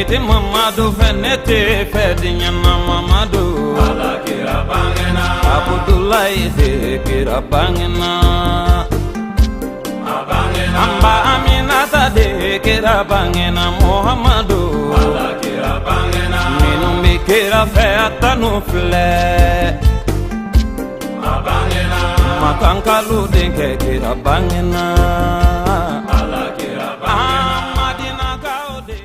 tɛ Mamadu fɛ, ne tɛ fɛ diɲɛ na Mamadu. Ala kira bangena. Abudulayi de kira bangena. An ba Aminata de kira bangena Muhamadu. Ala kira bangena. Minnu bɛ kira fɛ a tanu filɛ. Makankalu denkɛ kira bangena. Ala kira bangena. Madinakaw de.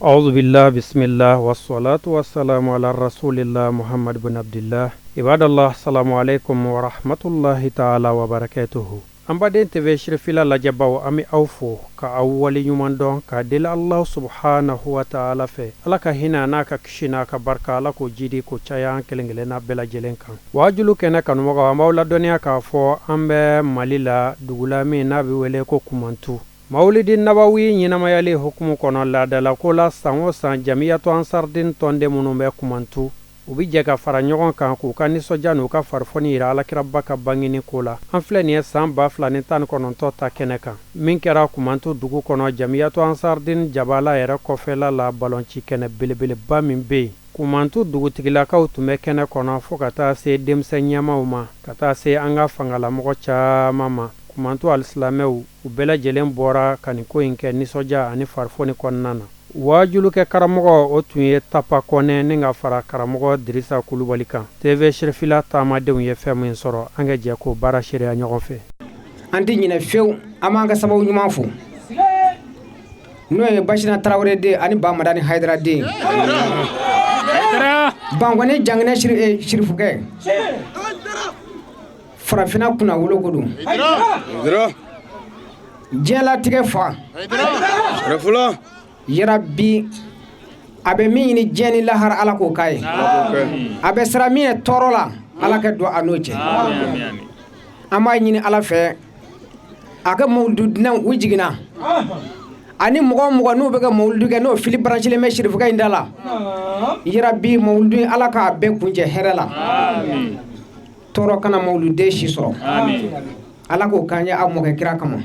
أعوذ بالله بسم الله والصلاة والسلام على رسول الله محمد بن عبد الله. عباد الله، السلام عليكم ورحمة الله تعالى وبركاته. An baden TV Sirifila lajɛbaw, an bɛ aw fo ka aw waleɲuman dɔn k'a deli Allah subhanahu wa ta'ala fɛ, Ala ka hinɛ n'a ka kisi n'a ka barika, Ala k'o jidi k'o caya an kelen kelenna bɛɛ lajɛlen kan. Waajulu kɛnɛ kanumɔgɔw, an b'aw ladɔnniya k'a fɔ an bɛ Mali la, dugu la min n'a bɛ wele ko Kumantu. Mawulidi Nabawi ɲɛnamayali hukumu kɔnɔ, laadalako la, san o san, Jamiyatu Ansardin tɔnden minnu bɛ Kumantu, u bɛ jɛ ka fara ɲɔgɔn kan k'u ka nisɔndiya n'u ka farifoni yira Alakiraba ka bangeni ko la. An filɛ nin ye san 2019 ta kɛnɛ kan min kɛra Kumantu dugu kɔnɔ, Jamiyatu Ansardin jabala yɛrɛ kɔfɛla la, balonci kɛnɛ belebeleba min bɛ yen. Kumantu dugutigilakaw tun bɛ kɛnɛ kɔnɔ, fo ka taa se denmisɛn ɲɛmaw ma, ka taa se an ka fangalamɔgɔ caman ma. Kumantu alisilamɛw, u bɛɛ lajɛlen bɔra ka nin ko in kɛ nisɔndiya ani farifoni kɔnɔna na. Waajulukɛ karamɔgɔ, o tun ye Tapa Kɔnɛ ni ka fara karamɔgɔ Dirisa Kulubali kan. TV Sirifila taamadenw ye fɛn min sɔrɔ, an ka jɛ k'o baara seereya ɲɔgɔn fɛ. An tɛ ɲinɛ fewu. An b'an ka sababu ɲuman fo, n'o ye Basina Tarawele den ani Bamadani Hayidara den, Bankɔni Janginɛ Sirifukɛ, farafinna kunna wolo ko don, diɲɛlatigɛ fa yarabi. A bɛ min ɲini diɲɛ ni lahara, Ala k'o k'a ye. A bɛ siran min ye tɔɔrɔ la, Ala ka don a n'o cɛ. An b'a ɲini Ala fɛ, a ka mawuludu dunanw u jiginna ani mɔgɔ o mɔgɔ n'u bɛ ka mawuludu kɛ, n'o fili barancilen bɛ sirifukɛ in da la, yarabi, mawuludu in, Ala k'a bɛɛ kuncɛ hɛrɛ la. Tɔɔrɔ kana mawuluden si sɔrɔ. Ala k'o k'an ye a mɔkɛ kira kama.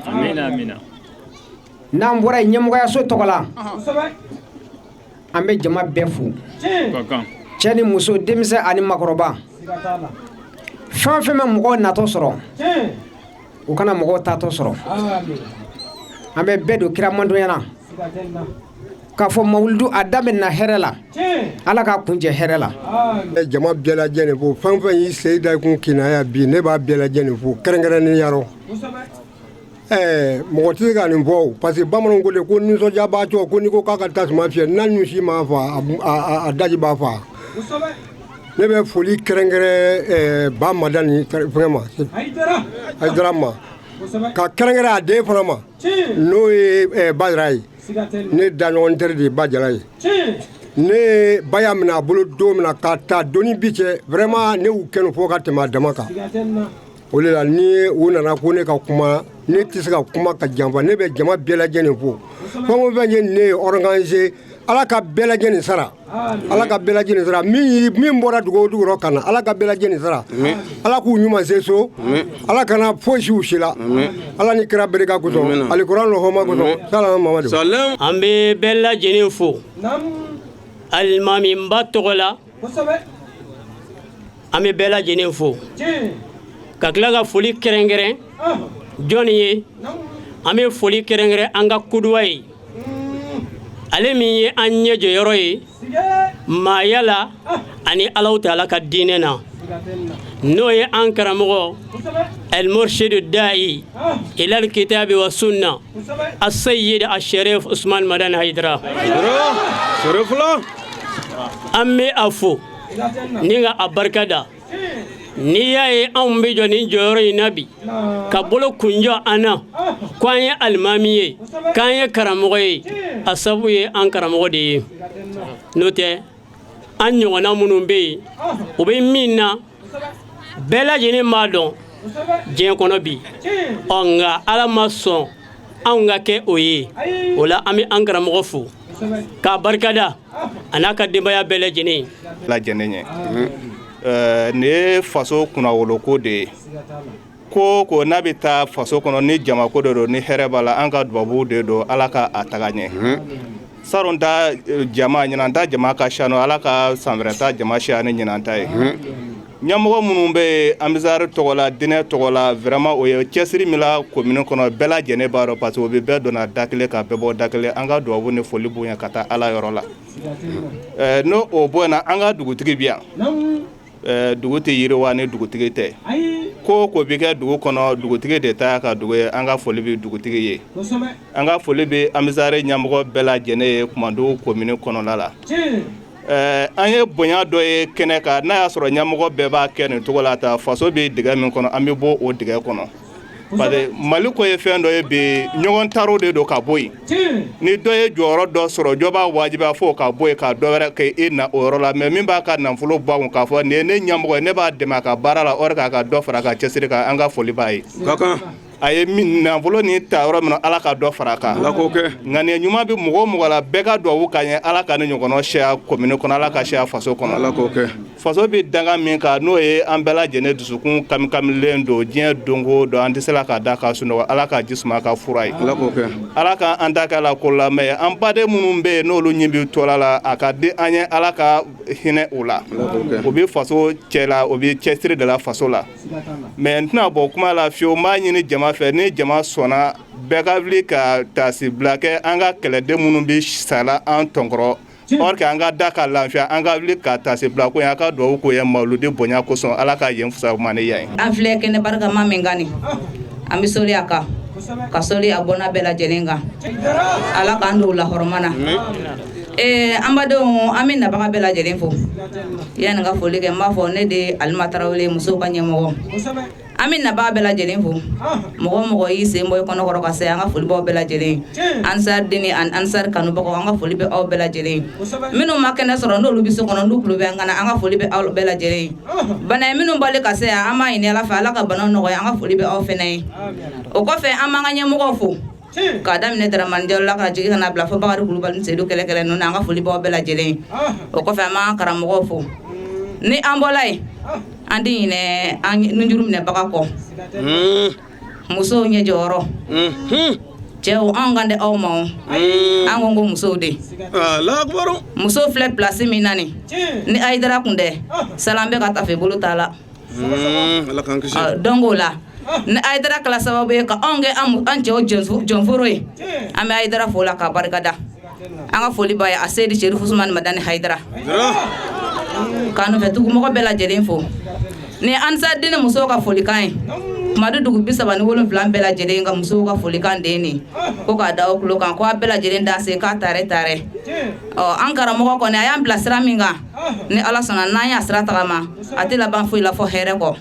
N'an bɔra yen, ɲɛmɔgɔyaso tɔgɔ la, an bɛ jama bɛɛ fo, cɛ ni muso, denmisɛn ani makɔrɔba. Fɛn o fɛn bɛ mɔgɔw natɔ sɔrɔ, u kana mɔgɔw taatɔ sɔrɔ. An bɛ bɛɛ don kira mantonya na k'a fɔ mawuludu a daminɛna hɛrɛ la, Ala k'a kuncɛ hɛrɛ la. Jama bɛɛ lajɛlen fo. Fɛn fɛn y'i sen da i kun kinaya bi, ne b'a bɛɛ lajɛlen fo kɛrɛnkɛrɛnnenya rɔ. Ɛɛ, mɔgɔ tɛ se ka nin fɔ o, parce que bamananw ko de ko nisɔndiyabaatɔ ko n'i ko k'a ka tasuma fiyɛ n'a nusi m'a fa, a daji b'a fa. Ne bɛ foli kɛrɛnkɛrɛn ba Madani fɛngɛ ma, Hayidara ma, ka kɛrɛnkɛrɛn a den fana ma, n'o ye Bajara ye. Ne daɲɔgɔn teri de ye Bajara ye. Ne ba y'a minɛ a bolo don min na ka taa doni bi cɛ, vraiment ne y'u kɛnu fo ka tɛmɛ a dama kan. O de la ni u nana ko ne ka kuma, ne tɛ se ka kuma ka janfa. Ne bɛ jama bɛɛ lajɛlen fo. Fɛn o fɛn ye ne ye organiser, Ala ka bɛɛ lajɛlen sara, Ala ka bɛɛ lajɛlen sara. Min min bɔra dugu o dugu rɔ ka na, Ala ka bɛɛ lajɛlen sara. Ala k'u ɲuman se so, Ala kana foyi si u si la, Ala ni kira bereka kosɔn, alikuran lɔhɔma kosɔn, salama Mamadu. An bɛ bɛɛ lajɛlen fo alimamiba tɔgɔ la. An bɛ bɛɛ lajɛlen fo ka tila ka foli kɛrɛnkɛrɛn jɔnni ye? An bɛ foli kɛrɛnkɛrɛn an ka kuduwa ye, ale min ye an ɲɛ jɔyɔrɔ ye maaya la ani Alahu Taala ka diinɛ na, n'o ye an karamɔgɔ المرشد الداعي إلى الكتاب والسنة السيد الشريف Usman Madani Hayidara. An bɛ a fo ni ka a barika da. N'i y'a ye anw bɛ jɔ nin jɔyɔrɔ in na bi ka bolo kunjɔ an na ko an ye alimami ye, k'an ye karamɔgɔ ye, a sabu ye an karamɔgɔ de ye. N'o tɛ, an ɲɔgɔnna minnu bɛ yen, u bɛ min na, bɛɛ lajɛlen b'a dɔn diɲɛ kɔnɔ bi. Ɔ nka Ala ma sɔn anw ka kɛ o ye. O la an bɛ an karamɔgɔ fo k'a barikada, a n'a ka denbaya bɛɛ lajɛlen. Lajɛlen ye nin ye faso kunnawoloko de ye. Ko ko n'a bɛ taa faso kɔnɔ ni jamako de don, ni hɛrɛ b'a la, an ka dubabu de don, Ala ka a taga ɲɛ. Saron ta jama ɲinan ta jama ka siya ala ka san wɛrɛ ta jama siya ni ɲinan ta ye. Ɲɛmɔgɔ minnu bɛ Ansar tɔgɔ la, diinɛ tɔgɔ la, vraiment o ye cɛsiri min la commune kɔnɔ, bɛɛ lajɛlen b'a dɔn, parce que o bɛ bɛɛ donna da kelen ka bɛɛ bɔ da kelen. An ka dugawu ni foli bonya ka taa Ala yɔrɔ la. N'o o bɔ na, an ka dugutigi bi yan. Dugu tɛ yiriwa ni dugutigi tɛ. Ko ko bɛ kɛ dugu kɔnɔ, dugutigi de ta ka dugu ye. An ka foli bɛ dugutigi ye, an ka foli bɛ Ansar ɲɛmɔgɔ bɛɛ lajɛlen ye Kumandugu commune kɔnɔna la. An ye bonya dɔ ye kɛnɛ kan. N'a y'a sɔrɔ ɲɛmɔgɔ bɛɛ b'a kɛ nin cogo la ta, faso bɛ dingɛ min kɔnɔ, an bɛ bɔ o dingɛ kɔnɔ, parce que Mali ko ye fɛn dɔ ye bi, ɲɔgɔn taro de don ka bɔ yen. Ni dɔ ye jɔyɔrɔ dɔ sɔrɔ, dɔ b'a wajibiya fo ka bɔ yen ka dɔ wɛrɛ kɛ e na o yɔrɔ la. Mais min b'a ka nafolo bɔ a kun k'a fɔ nin ye ne ɲɛmɔgɔ ye, ne b'a dɛmɛ a ka baara la, or k'a ka dɔ fara a ka cɛsiri kan, an ka foli b'a ye. A ye min nafolo nin ta yɔrɔ min na, Ala ka dɔ fara a kan. Ŋaniya ɲuman bɛ mɔgɔ o mɔgɔ la, bɛɛ ka dugawu k'an ye. Ala ka ne ɲɔgɔnna siya commune kɔnɔ, Ala ka siya faso kɔnɔ. Faso bɛ danga min kan, n'o ye an bɛɛ lajɛlen dusukun kamikamilen don diɲɛ don o don, an tɛ se ka da ka sunɔgɔ. Ala ka ji suma ka fura ye, Ala ka an ta kɛ la ko lamɛn. An baden minnu bɛ yen, n'olu ɲin bɛ tɔɔrɔ la, a ka di an ye, Ala ka hinɛ u la. U bɛ faso cɛ la, u bɛ cɛsiri de la faso la. Mais n tɛna bɔ kuma la fiyewu, n b'a ɲini jama fɛ, ni jama sɔnna, bɛɛ ka wuli ka taasibila kɛ an ka kɛlɛden minnu bɛ sala an tɔnkɔrɔ, or que an ka da ka lafiya, an ka wuli ka taasibila ko ye. A ka dugawu k'o ye mawuludi bonya kosɔn, Ala ka yen fisaya ma ni yan ye. An filɛ kɛnɛ barikama min kan nin, an bɛ soli a kan ka soli a bɔnna bɛɛ lajɛlen kan, Ala k'an don lahɔrɔma na. An badenw, an bɛ nabaga bɛɛ lajɛlen fo. Yanni ka foli kɛ, n b'a fɔ ne de Alima Tarawele, musow ka ɲɛmɔgɔ. An bɛ nabaga bɛɛ lajɛlen fo. Mɔgɔ mɔgɔ y'i sen bɔ i kɔnɔ kɔrɔ ka se, an ka foli b'aw bɛɛ lajɛlen. Ansar dini ani Ansar kanubagaw, an ka foli bɛ aw bɛɛ lajɛlen. Minnu ma kɛnɛ sɔrɔ, n'olu bɛ so kɔnɔ, n'u tulo bɛ an kana, an ka foli bɛ aw bɛɛ lajɛlen. Bana ye minnu bali ka se yan, an b'a ɲini Ala fɛ, Ala ka banaw nɔgɔya. An ka foli bɛ aw fɛnɛ ye. O kɔfɛ, an b'an ka ɲɛmɔgɔw fo k'a daminɛ Daramani Jalo la ka jigin ka na bila fo Bakari Kulubali, Seyidu kɛlɛkɛlɛ ninnu na, an ka foli b'aw bɛɛ lajɛlen. O kɔfɛ, an b'an karamɔgɔw fo. Ni an bɔla yen, an tɛ ɲinɛ an nunjuru minɛbaga kɔ, musow ɲɛ jɔyɔrɔ. Cɛw, anw kan tɛ aw ma o, an ko ko musow de. Musow filɛ place min na nin, ni Hayidara kun tɛ, salan bɛ ka tafe bolo t'a la. Donc o la, ni Hayidara kɛla sababu ye ka anw kɛ an cɛw jɔnforo ye, an bɛ Hayidara fo la k'a barikada. An ka foli b'a ye, a Seyidi Serifu Usumani Madani Hayidara, k'a nɔfɛ tugumɔgɔ bɛɛ lajɛlen fo. Ni Ansar dini musow ka folikan ye, Kumadu dugu 37 bɛɛ lajɛlen ka musow ka folikan de ye nin, ko k'a da aw tulo kan, ko a bɛɛ lajɛlen da se k'a tare tare. Ɔ, an karamɔgɔ kɔni, a y'an bila sira min kan, ni Ala sɔnna, n'an y'a sira tagama, a tɛ laban foyi la fɔ hɛrɛ kɔ.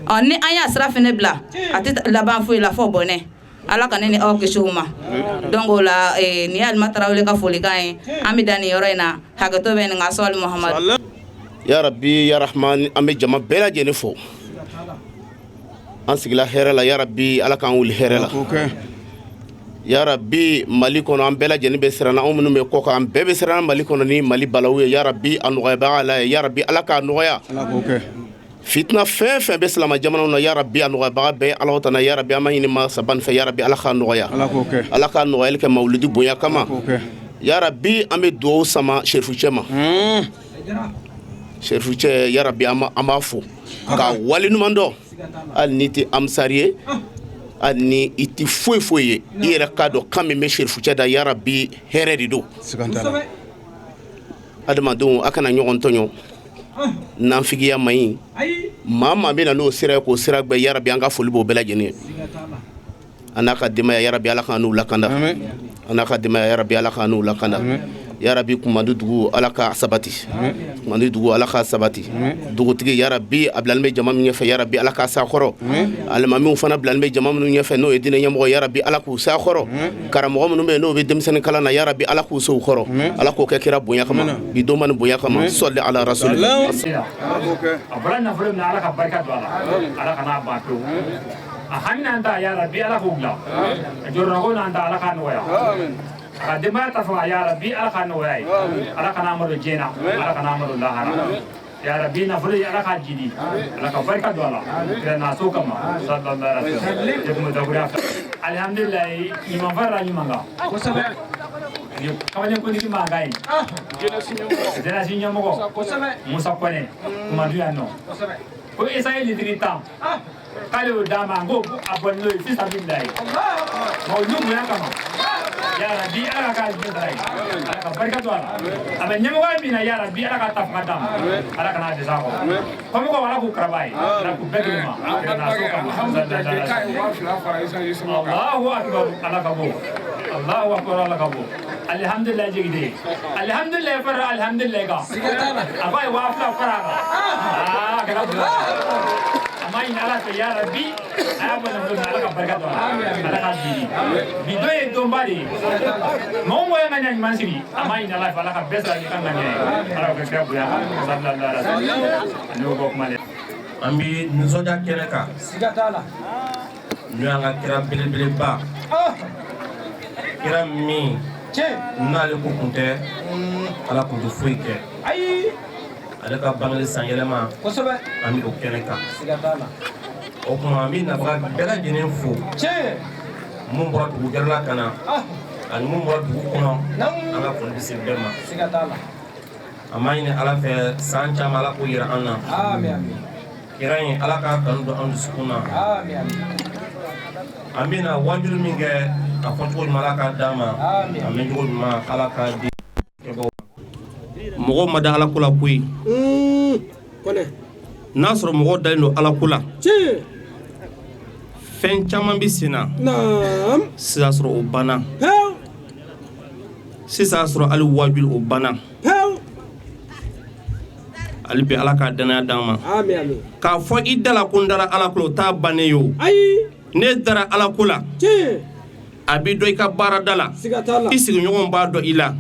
Ɔ, ni an y'a sira fɛnɛ bila, a tɛ laban foyi la fɔ bɔnɛ. Ala ka ne ni aw kisi o ma. Donc o la, nin ye Alima Tarawele ka folikan ye. An bɛ dan nin yɔrɔ in na. Hakɛto bɛ nin ka sɔli Muhamadu. Ya Rabbi ya Rahman, an bɛ jama bɛɛ lajɛlen fo. An sigila hɛrɛ la, ya Rabbi, Ala k'an wuli hɛrɛ la. Ya Rabbi, Mali kɔnɔ, an bɛɛ lajɛlen bɛ siran, anw minnu bɛ kɔ kan, an bɛɛ bɛ siran Mali kɔnɔ ni Mali balawu ye. Ya Rabbi, a nɔgɔyabaga Ala ye, ya Rabbi, Ala k'a nɔgɔya. Fitina fɛn fɛn bɛ silama jamanaw na, ya Rabbi, a nɔgɔyabaga bɛɛ Ala tana. Ya Rabbi, an b'a ɲini masaba nin fɛ, ya Rabbi, Ala k'a nɔgɔya, Ala k'a nɔgɔyali kɛ mawuludi bonya kama. Ya Rabbi, an bɛ dugawu sama Serifu cɛ ma. Serifu cɛ, ya Rabbi, an b'a fo ka wale ɲuman dɔn. Hali n'i tɛ Ansari ye, hali ni i tɛ foyi foyi ye, i yɛrɛ k'a dɔn kan min bɛ Serifu cɛ da, ya Rabbi, hɛrɛ de don. Adamadenw, a kana ɲɔgɔn tɔɲɔ. Nanfigiya man ɲi. Maa maa bɛ na n'o sira ye k'o sira gbɛ, ya Rabbi, an ka foli b'o bɛɛ lajɛlen ye. A n'a ka denbaya, ya Rabbi, Ala k'an n'u lakanda. A n'a ka denbaya, ya Rabbi, Ala k'an n'u lakanda. Ya Rabbi, Kumadu dugu, Ala ka sabati. Kumadu dugu, Ala ka sabati. Dugutigi, ya Rabbi, a bilalen bɛ jama min ɲɛfɛ, ya Rabbi, Ala ka sa kɔrɔ. Alimamiw fana bilalen bɛ jama minnu ɲɛfɛ, n'o ye diinɛ ɲɛmɔgɔ, ya Rabbi, Ala k'u sa kɔrɔ. Karamɔgɔ minnu bɛ yen, n'o bɛ denmisɛnnin kalan na, ya Rabbi, Ala k'u se u kɔrɔ. Ala k'o kɛ kira bonya kama, bi don ni bonya kama. Sɔli ala rasuli. A bɔra nafolo min na, Ala ka barika don a la, Ala kana ban pewu. A hami n'an ta, ya Rabbi, Ala k'o dilan. A jɔrɔnako n'an ta, Ala k'a nɔgɔya. A ka denbaya ta fanga, ya Rabbi, Ala k'a nɔgɔya ye. Ala kana malo diɲɛ na, Ala kana malo lahara. Ya Rabbi, nafolo ye, Ala k'a jidi, Ala ka barika don a la kira naso kama, sallallahu alaihi wasallam. Alhamdulillah, ɲuman farala ɲuman kan. Ni kamalen kuntigi mankan ye. Jeunesse ɲɛmɔgɔ. Musa Kɔnɛ. Kumadu yan nɔ. Ko essence litiri 10. K'ale y'o d'a ma, ko a bɔ n'o ye fisabililayi. Nka olu bonya kama. Yarabi Ala ka k'a sara ye. Ala ka barika don a la. A bɛ ɲɛmɔgɔya min na yarabi Ala ka ta fanga d'a ma. Ala kana dɛsɛ a kɔrɔ. Kɔmɔgɔw Ala k'u karaba ye. Ala k'u bɛɛ kelen ma. Allahu akbar Ala ka bɔ. Allahu akbar Ala ka bɔ. Alhamdulillah jigide. Alhamdulillah fara alhamdulillah kan. A ko a ye 2000 fara a kan. Aa kɛra bonya. A ma ɲini Ala fɛ yarabi a y'a bɔ nafolo min na Ala ka barika don a la. Ala k'a jidi. Bi don ye donba de ye. Mɔgɔ o mɔgɔ ye ŋaniya ɲuman siri a ma ɲini Ala fɛ Ala ka bɛɛ sara n'i ka ŋaniya ye. Ala k'o kɛ kira bonya kan. Sallallahu alaihi wasallam. Ani o bɔ kuma de. An bɛ nisɔndiya kɛnɛ kan. Siga t'a la. N'o y'an ka kira belebeleba. Kira min. N'ale ko kun tɛ Ala kun tɛ foyi kɛ. Ayi. Ale ka bangeli san yɛlɛma. Kosɛbɛ. An bɛ o kɛnɛ kan. Siga t'a la. O tuma an bɛ nabaga bɛɛ lajɛlen fo. Mun bɔra dugu gɛrɛ la ka na. Ani mun bɔra dugu kɔnɔ. An ka foli bɛ se bɛɛ ma. Siga t'a la. An b'a ɲini Ala fɛ san caman Ala k'o yira an na. Ami ami. Kira in Ala k'a kanu don an dusukun na. Ami ami. An bɛna wajulu min kɛ a fɔcogo ɲuman Ala k'a d'an ma. A mɛncogo ɲuman Ala k'a di kɛbaaw ma. Mɔgɔw ma da Ala ko la koyi. N'a sɔrɔ mɔgɔw dalen don Ala ko la. Fɛn caman bɛ sen na. Sisan sɔrɔ o banna. Sisan sɔrɔ hali wajulu o banna. Hali bi Ala k'a danaya d'an ma. K'a fɔ i da la ko n dara Ala ko la o t'a bannen ye o. Ne dara Ala ko la. A b'i dɔn i ka baarada la. I sigiɲɔgɔnw b'a dɔn i la.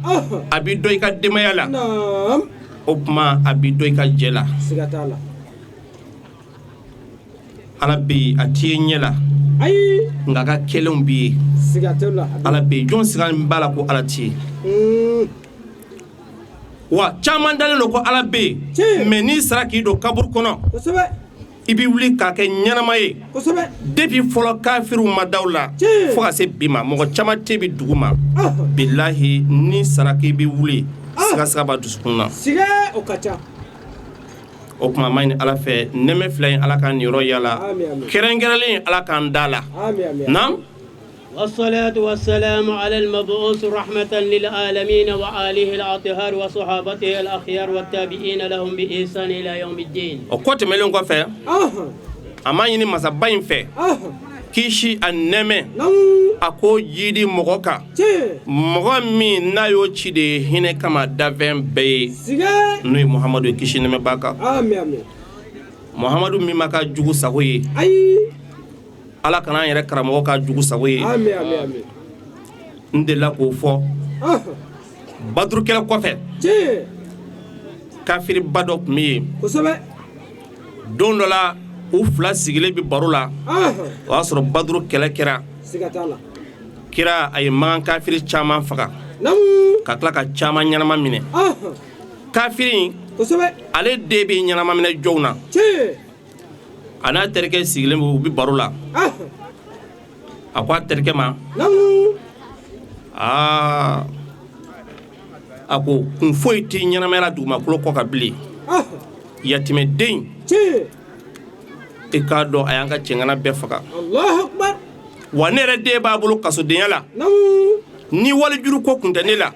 A b'i dɔn i ka denbaya la. O tuma a b'i dɔn i ka jɛ la. Ala bɛ yen a t'i ye ɲɛ la. Nka a ka kɛlenw b'i ye. Ala bɛ yen jɔn siga b'a la ko Ala tɛ yen. Wa caman dalen don ko Ala bɛ yen. Mais n'i sara k'i don kaburu kɔnɔ. I bɛ wuli k'a kɛ ɲɛnama ye. Depuis fɔlɔ kafiriw ma da la fo ka se bi ma mɔgɔ caman tɛ bi dugu ma. Bilahi n'i sara k'i bɛ wuli sigasiga b'a dusukun na. O ka ca. O tuma an b'a ɲini Ala fɛ nɛɛmɛ fila in Ala k'an niyɔrɔ y'a la. Kɛrɛnkɛrɛnlen Ala k'an da la. Naam. والصلاة والسلام على المبعوث رحمة للعالمين وآله الأطهار وصحابته الأخيار والتابعين لهم بإحسان إلى يوم الدين. O kɔ tɛmɛnen kɔfɛ, an b'a ɲini masaba in fɛ kisi a nɛɛmɛ a k'o jidi mɔgɔ kan mɔgɔ min n'a y'o ci de ye hinɛ kama danfɛn bɛɛ ye n'o ye Muhamadu ye kisi nɛɛmɛ b'a kan. Muhamadu min ma ka jugu sago ye. Ala kana an yɛrɛ karamɔgɔ ka jugu sago ye. N delila k'o fɔ Baduru kɛlɛ kɔfɛ kafiriba dɔ tun bɛ yen. Don dɔ la u fila sigilen bɛ baro la o y'a sɔrɔ Baduru kɛlɛ kɛra. Kira a ye makan kafiri caman faga ka tila ka caman ɲɛnama minɛ. Kafiri ale den bɛ ɲɛnama minɛ jɔnw na. A n'a terikɛ sigilen u bɛ baro la. A ko a terikɛ ma aa a ko kun foyi tɛ ɲɛnamaya la dugumakolo kɔ kan bilen. Yatimɛden i k'a dɔn a y'an ka cɛŋana bɛɛ faga. Wa ne yɛrɛ den b'a bolo kasodenya la. Ni walijuru ko kun tɛ ne la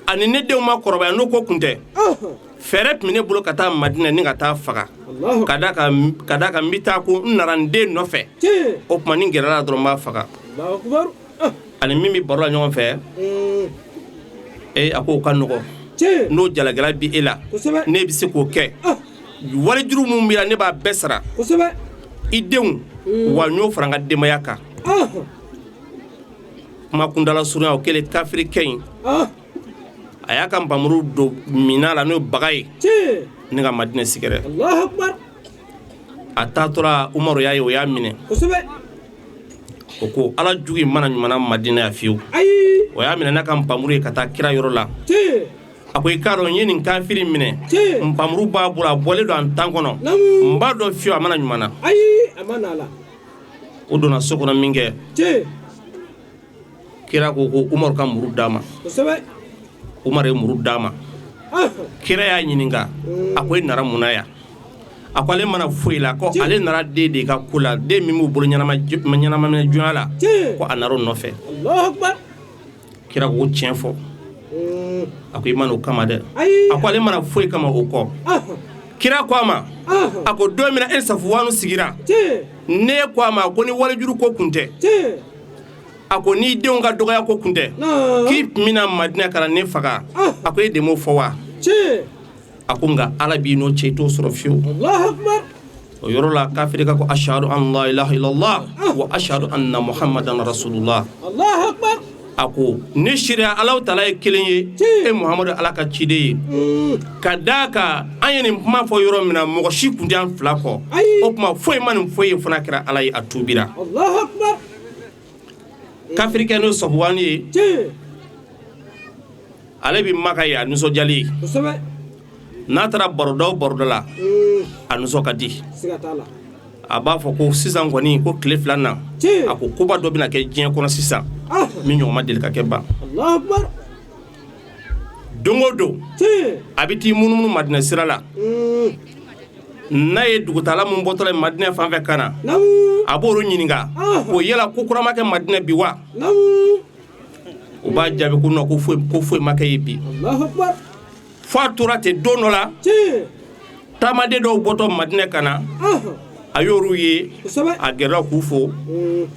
ani ne denw ma kɔrɔbaya n'o ko kun tɛ fɛɛrɛ tun bɛ ne bolo ka taa Madinɛ ni ka taa faga ka d'a kan n bɛ taa ko n nana n den nɔfɛ o tuma ni n gɛrɛla dɔrɔn n b'a faga. Ani min bɛ baro la ɲɔgɔn fɛ ee a k'o ka nɔgɔ n'o jalagɛla bɛ e la ne bɛ se k'o kɛ walijuru min b'i la ne b'a bɛɛ sara i denw wa n y'o fara n ka denbaya kan. Kuma kundala surunya o kɛlen kafirikɛ in a y'a ka npamuru don minɛn la n'o ye baga ye ne ka Madinɛ sɛgɛrɛ. A taatɔla Umaru y'a ye o y'a minɛ. O ko Ala jugu in mana ɲuman Madinɛ yan fiyewu. O y'a minɛ n'a ka npamuru ye ka taa kira yɔrɔ la. A ko i k'a dɔn n ye nin kafiri minɛ npamuru b'a bolo a bɔlen don an tan kɔnɔ n b'a dɔn fiyewu a mana ɲuman na. O donna so kɔnɔ min kɛ Kira ko ko Umaru ka muru d'a ma. Umaru ye muru d'a ma. Kira y'a ɲininka, a ko e nana mun na yan? A ko ale mana foyi la, ko ale nana den de ka ko la, den min b'u bolo ɲɛnama jɔnya la, ko a nana o nɔfɛ. Kira ko tiɲɛ fɔ. A ko i ma n'o kama dɛ. A ko ale mana foyi kama o kɔ. Kira ko a ma, a ko don min na e Safuwanu sigira, ne ko a ma ko ni walijuru ko kun tɛ, a ko n'i denw ka dɔgɔya ko kun tɛ, k'i tun bɛna Madinɛ ka na ne faga, a ko e de m'o fɔ wa? A ko nka Ala b'i n'o cɛ, i t'o sɔrɔ fiyewu. O yɔrɔ la kafiri ka ko ashhadu an la ilaha illallah wa ashhadu anna muhammadan rasulullah. A ko ne seereya Alahu taala ye kelen ye, e Muhamadu Ala ka ciden ye. Ka d'a kan an ye nin kuma fɔ yɔrɔ min na, mɔgɔ si tun tɛ an fila kɔ. O tuma foyi ma nin fɔ ye fo n'a kɛra Ala ye, a tuubira. Kafirikɛ n'o Safuwani ye, ale bɛ Maka ye, a nisɔndiyalen. N'a taara baroda o baroda la, a nisɔn ka di. A b'a fɔ ko sisan kɔni, ko tile fila na, a ko koba dɔ bɛna kɛ diɲɛ kɔnɔ sisan min ɲɔgɔn ma deli ka kɛ ban. Don o don a bɛ t'i munumunu Madinɛ sira la. N'a ye dugutala min bɔtɔla ye Madinɛ fan fɛ ka na, a b'olu ɲininka ko yala ko kura ma kɛ Madinɛ bi wa? U b'a jaabi ko non, ko foyi ma kɛ yen bi. Fo a tora ten, don dɔ la, taamaden dɔw bɔtɔ Madinɛ ka na, a y'olu ye, a gɛrɛla k'u fo.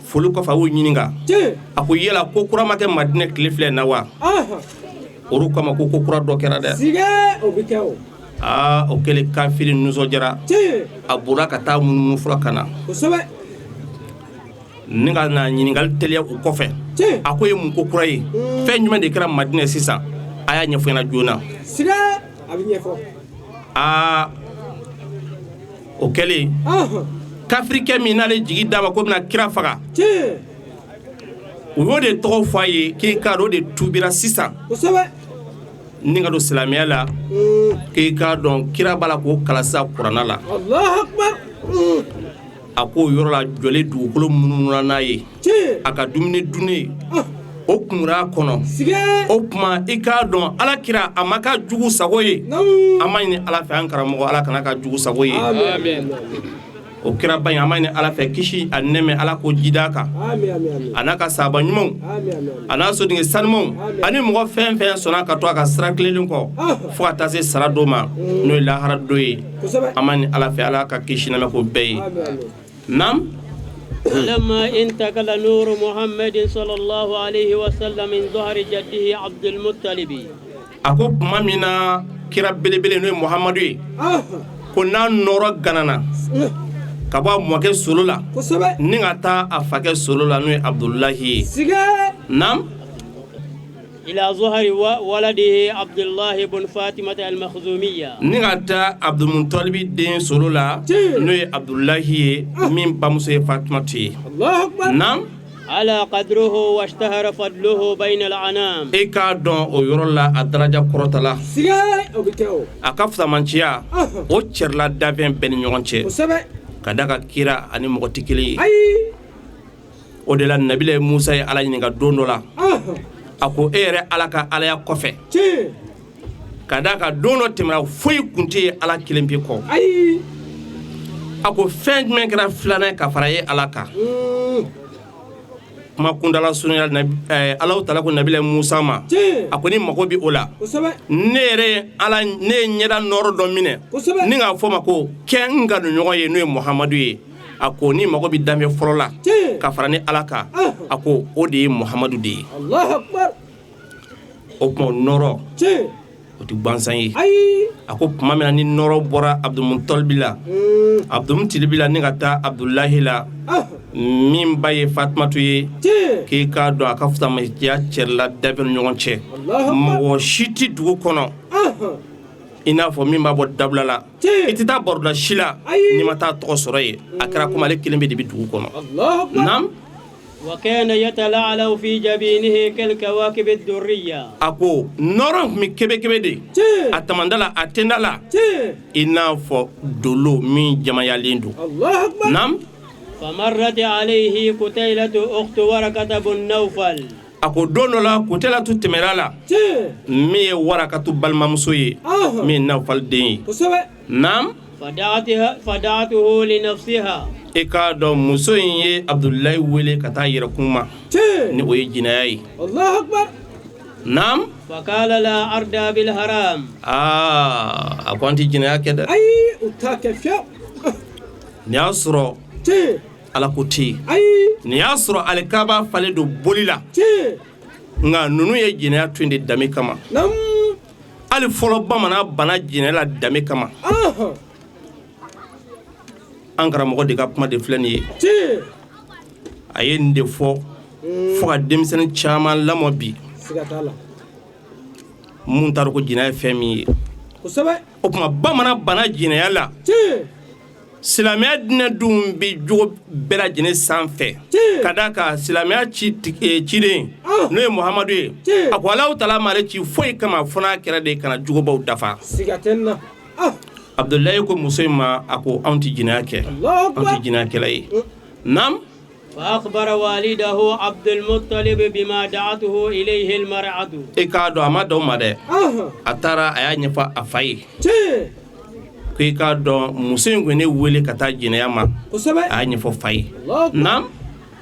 Foli kɔfɛ, a y'u ɲininka, a ko yala ko kura ma kɛ Madinɛ tile filɛ na wa? Olu k'a ma ko ko kura dɔ kɛra dɛ. Aa, o kɛlen kafiri nisɔndiyara, a bɔra ka taa munumunu fɔlɔ ka na ni ka na ɲininkali teliya u kɔfɛ. A ko ye mun ko kura ye? Fɛn jumɛn de kɛra Madinɛ sisan? A y'a ɲɛfɔ ɲɛna joona. Aa, o kɛlen kafirikɛ min n'ale jigi d'a ma ko bɛna kira faga, u y'o de tɔgɔ fɔ a ye k'i k'a dɔn o de tuubira sisan ni ka don silamɛya la, k'i k'a dɔn kira b'a la k'o kalan sisan kuranna la. A ko o yɔrɔ la jɔlen dugukolo munumuna n'a ye, a ka dumuni dunnen o kunra kɔnɔ. O tuma i k'a dɔn Ala kira a ma ka jugu sago ye. An ma ɲini Ala fɛ, an karamɔgɔ Ala kana ka jugu sago ye. O kiraba in, an ma ɲini Ala fɛ kisi a nɛmɛ Ala k'o jida kan, a n'a ka sahaba ɲumanw, a n'a sodenke sanumanw, ani mɔgɔ fɛn fɛn sɔnna ka to a ka sira tilennen kɔ fo ka taa se sara don ma, n'o ye lahara don ye. An ma ɲini Ala fɛ Ala ka kisi nɛmɛ k'o bɛɛ ye. Naam. لما انتقل نور محمد صلى الله عليه وسلم من ظهر جده عبد المطلب. A ko tuma min na kira belebele n'o ye Muhamadu ye, ko n'a nɔrɔ ganana ka bɔ a mɔkɛ solo la ni ka taa a fakɛ solo la, n'o ye Abudulahi ye. Naam. إلى ظهر ولده عبد الله بن فاطمة المخزومية. Ni ka taa Abdulmutalibi den solo la, n'o ye Abudulahi ye, min bamuso ye Fatumatu ye. Naam. على قدره واشتهر فضله بين الأنام. E k'a dɔn o yɔrɔ la a daraja kɔrɔtala, a ka fusamanciya o cɛrila danfɛn bɛɛ ni ɲɔgɔn cɛ, ka da ka kira ani mɔgɔ tɛ kelen ye. O de la Nabila Musa ye Ala ɲininka don dɔ la, a ko e yɛrɛ Ala ka alaya kɔfɛ, ka d'a kan don dɔ tɛmɛna foyi kun tɛ ye Ala kelen pe kɔ, a ko fɛn jumɛn kɛra filanan ye ka fara e Ala kan? Kuma kundala surunya, Alahu taala ko Nabila Musa ma, a ko ni mago bɛ o la, ne yɛrɛ ye Ala, ne ye ɲɛda nɔɔrɔ dɔ minɛ ni k'a fɔ ma ko kɛ n kanuɲɔgɔn ye, n'o ye Muhamadu ye. A ko ni mago bɛ danfɛn fɔlɔ la ka fara ni Ala kan, a ko o de ye Muhamadu de ye. O tuma nɔɔrɔ o tɛ gansan ye. A ko tuma min na ni nɔɔrɔ bɔra Abdulmutalibi la, Abdulmutalibi la ni ka taa Abudulahi la, min ba ye Fatumatu ye, k'i k'a dɔn a ka fusamanciya cɛrila danfɛnw ni ɲɔgɔn cɛ. Mɔgɔ si tɛ dugu kɔnɔ i n'a fɔ min b'a bɔ dabila la, i tɛ taa baroda si la n'i ma taa tɔgɔ sɔrɔ yen. A kɛra komi ale kelen bɛ de bɛ dugu kɔnɔ. Naam. وكان يتلعلع في جبينه كالكواكب الدرية. A ko nɔɔrɔ tun bɛ kebekebe de a tamanda la, a tenda la, i n'a fɔ dolo min jamayalen don. Naam. فمرت عليه قتيلة أخت ورقة بن نوفل. A ko don dɔ la, Kutelatu tɛmɛra la, min ye Warakatu balimamuso ye, min ye Nawfal den ye. Naam. فدعته لنفسها. I k'a dɔn, muso in ye Abudulayi wele ka taa yɛrɛkun ma, ni o ye jinɛya ye. Naam. فقال لا أرضى بالحرام. Aa, a ko an tɛ jinɛya kɛ dɛ. Ayi, u t'a kɛ fiyewu. Nin y'a sɔrɔ Ala ko tɛ yen. Nin y'a sɔrɔ alikaba falen don boli la, nka ninnu ye jɛnɛya to yen de dame kama. Hali fɔlɔ bamanan bana jɛnɛya la dame kama. An karamɔgɔ de ka kuma de filɛ nin ye. A ye nin de fɔ fo ka denmisɛnnin caman lamɔ bi mun t'a dɔn ko jɛnɛya ye fɛn min ye. O tuma bamanan bana jɛnɛya la. Silamɛya diinɛ dun bɛ jogo bɛɛ lajɛlen sanfɛ, ka d'a kan silamɛya ciden, n'o ye Muhamadu ye, a ko Alahu taala m'ale ci foyi kama fo n'a kɛra de ka na jogobaw dafa. Abudulayi ko muso in ma, a ko anw tɛ jɛnɛya kɛ, anw tɛ jɛnɛyakɛla ye. Naam. فأخبر والده عبد المطلب بما دعته إليه المرأة. I k'a dɔn, a ma dan o ma dɛ, a taara a y'a ɲɛfɔ a fa ye ko i k'a dɔn, muso in kun ye ne wele ka taa jɛnɛya ma. A y'a ɲɛfɔ fa ye. Naam.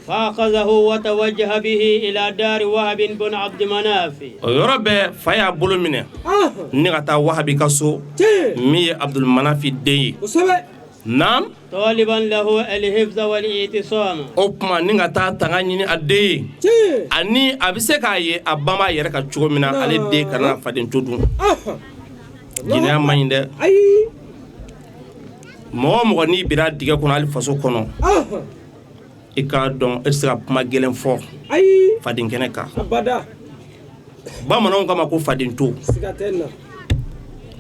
فأخذه وتوجه به إلى دار وهب بن عبد مناف. O yɔrɔ bɛɛ, fa y'a bolo minɛ ni ka taa Wahabi ka so, min ye Abdulmanafi den ye. Naam. طالبا له الحفظ والاعتصام. O tuma ni ka taa tanga ɲini a den ye, ani a bɛ se k'a ye a banba yɛrɛ ka cogo min na, ale den kana faden to dun. Jɛnɛya man ɲi dɛ. Mɔgɔ o mɔgɔ n'i bira dingɛ kɔnɔ, hali faso kɔnɔ, i k'a dɔn e tɛ se ka kuma gɛlɛn fɔ faden kɛnɛ kan. Bamananw kama ko faden to.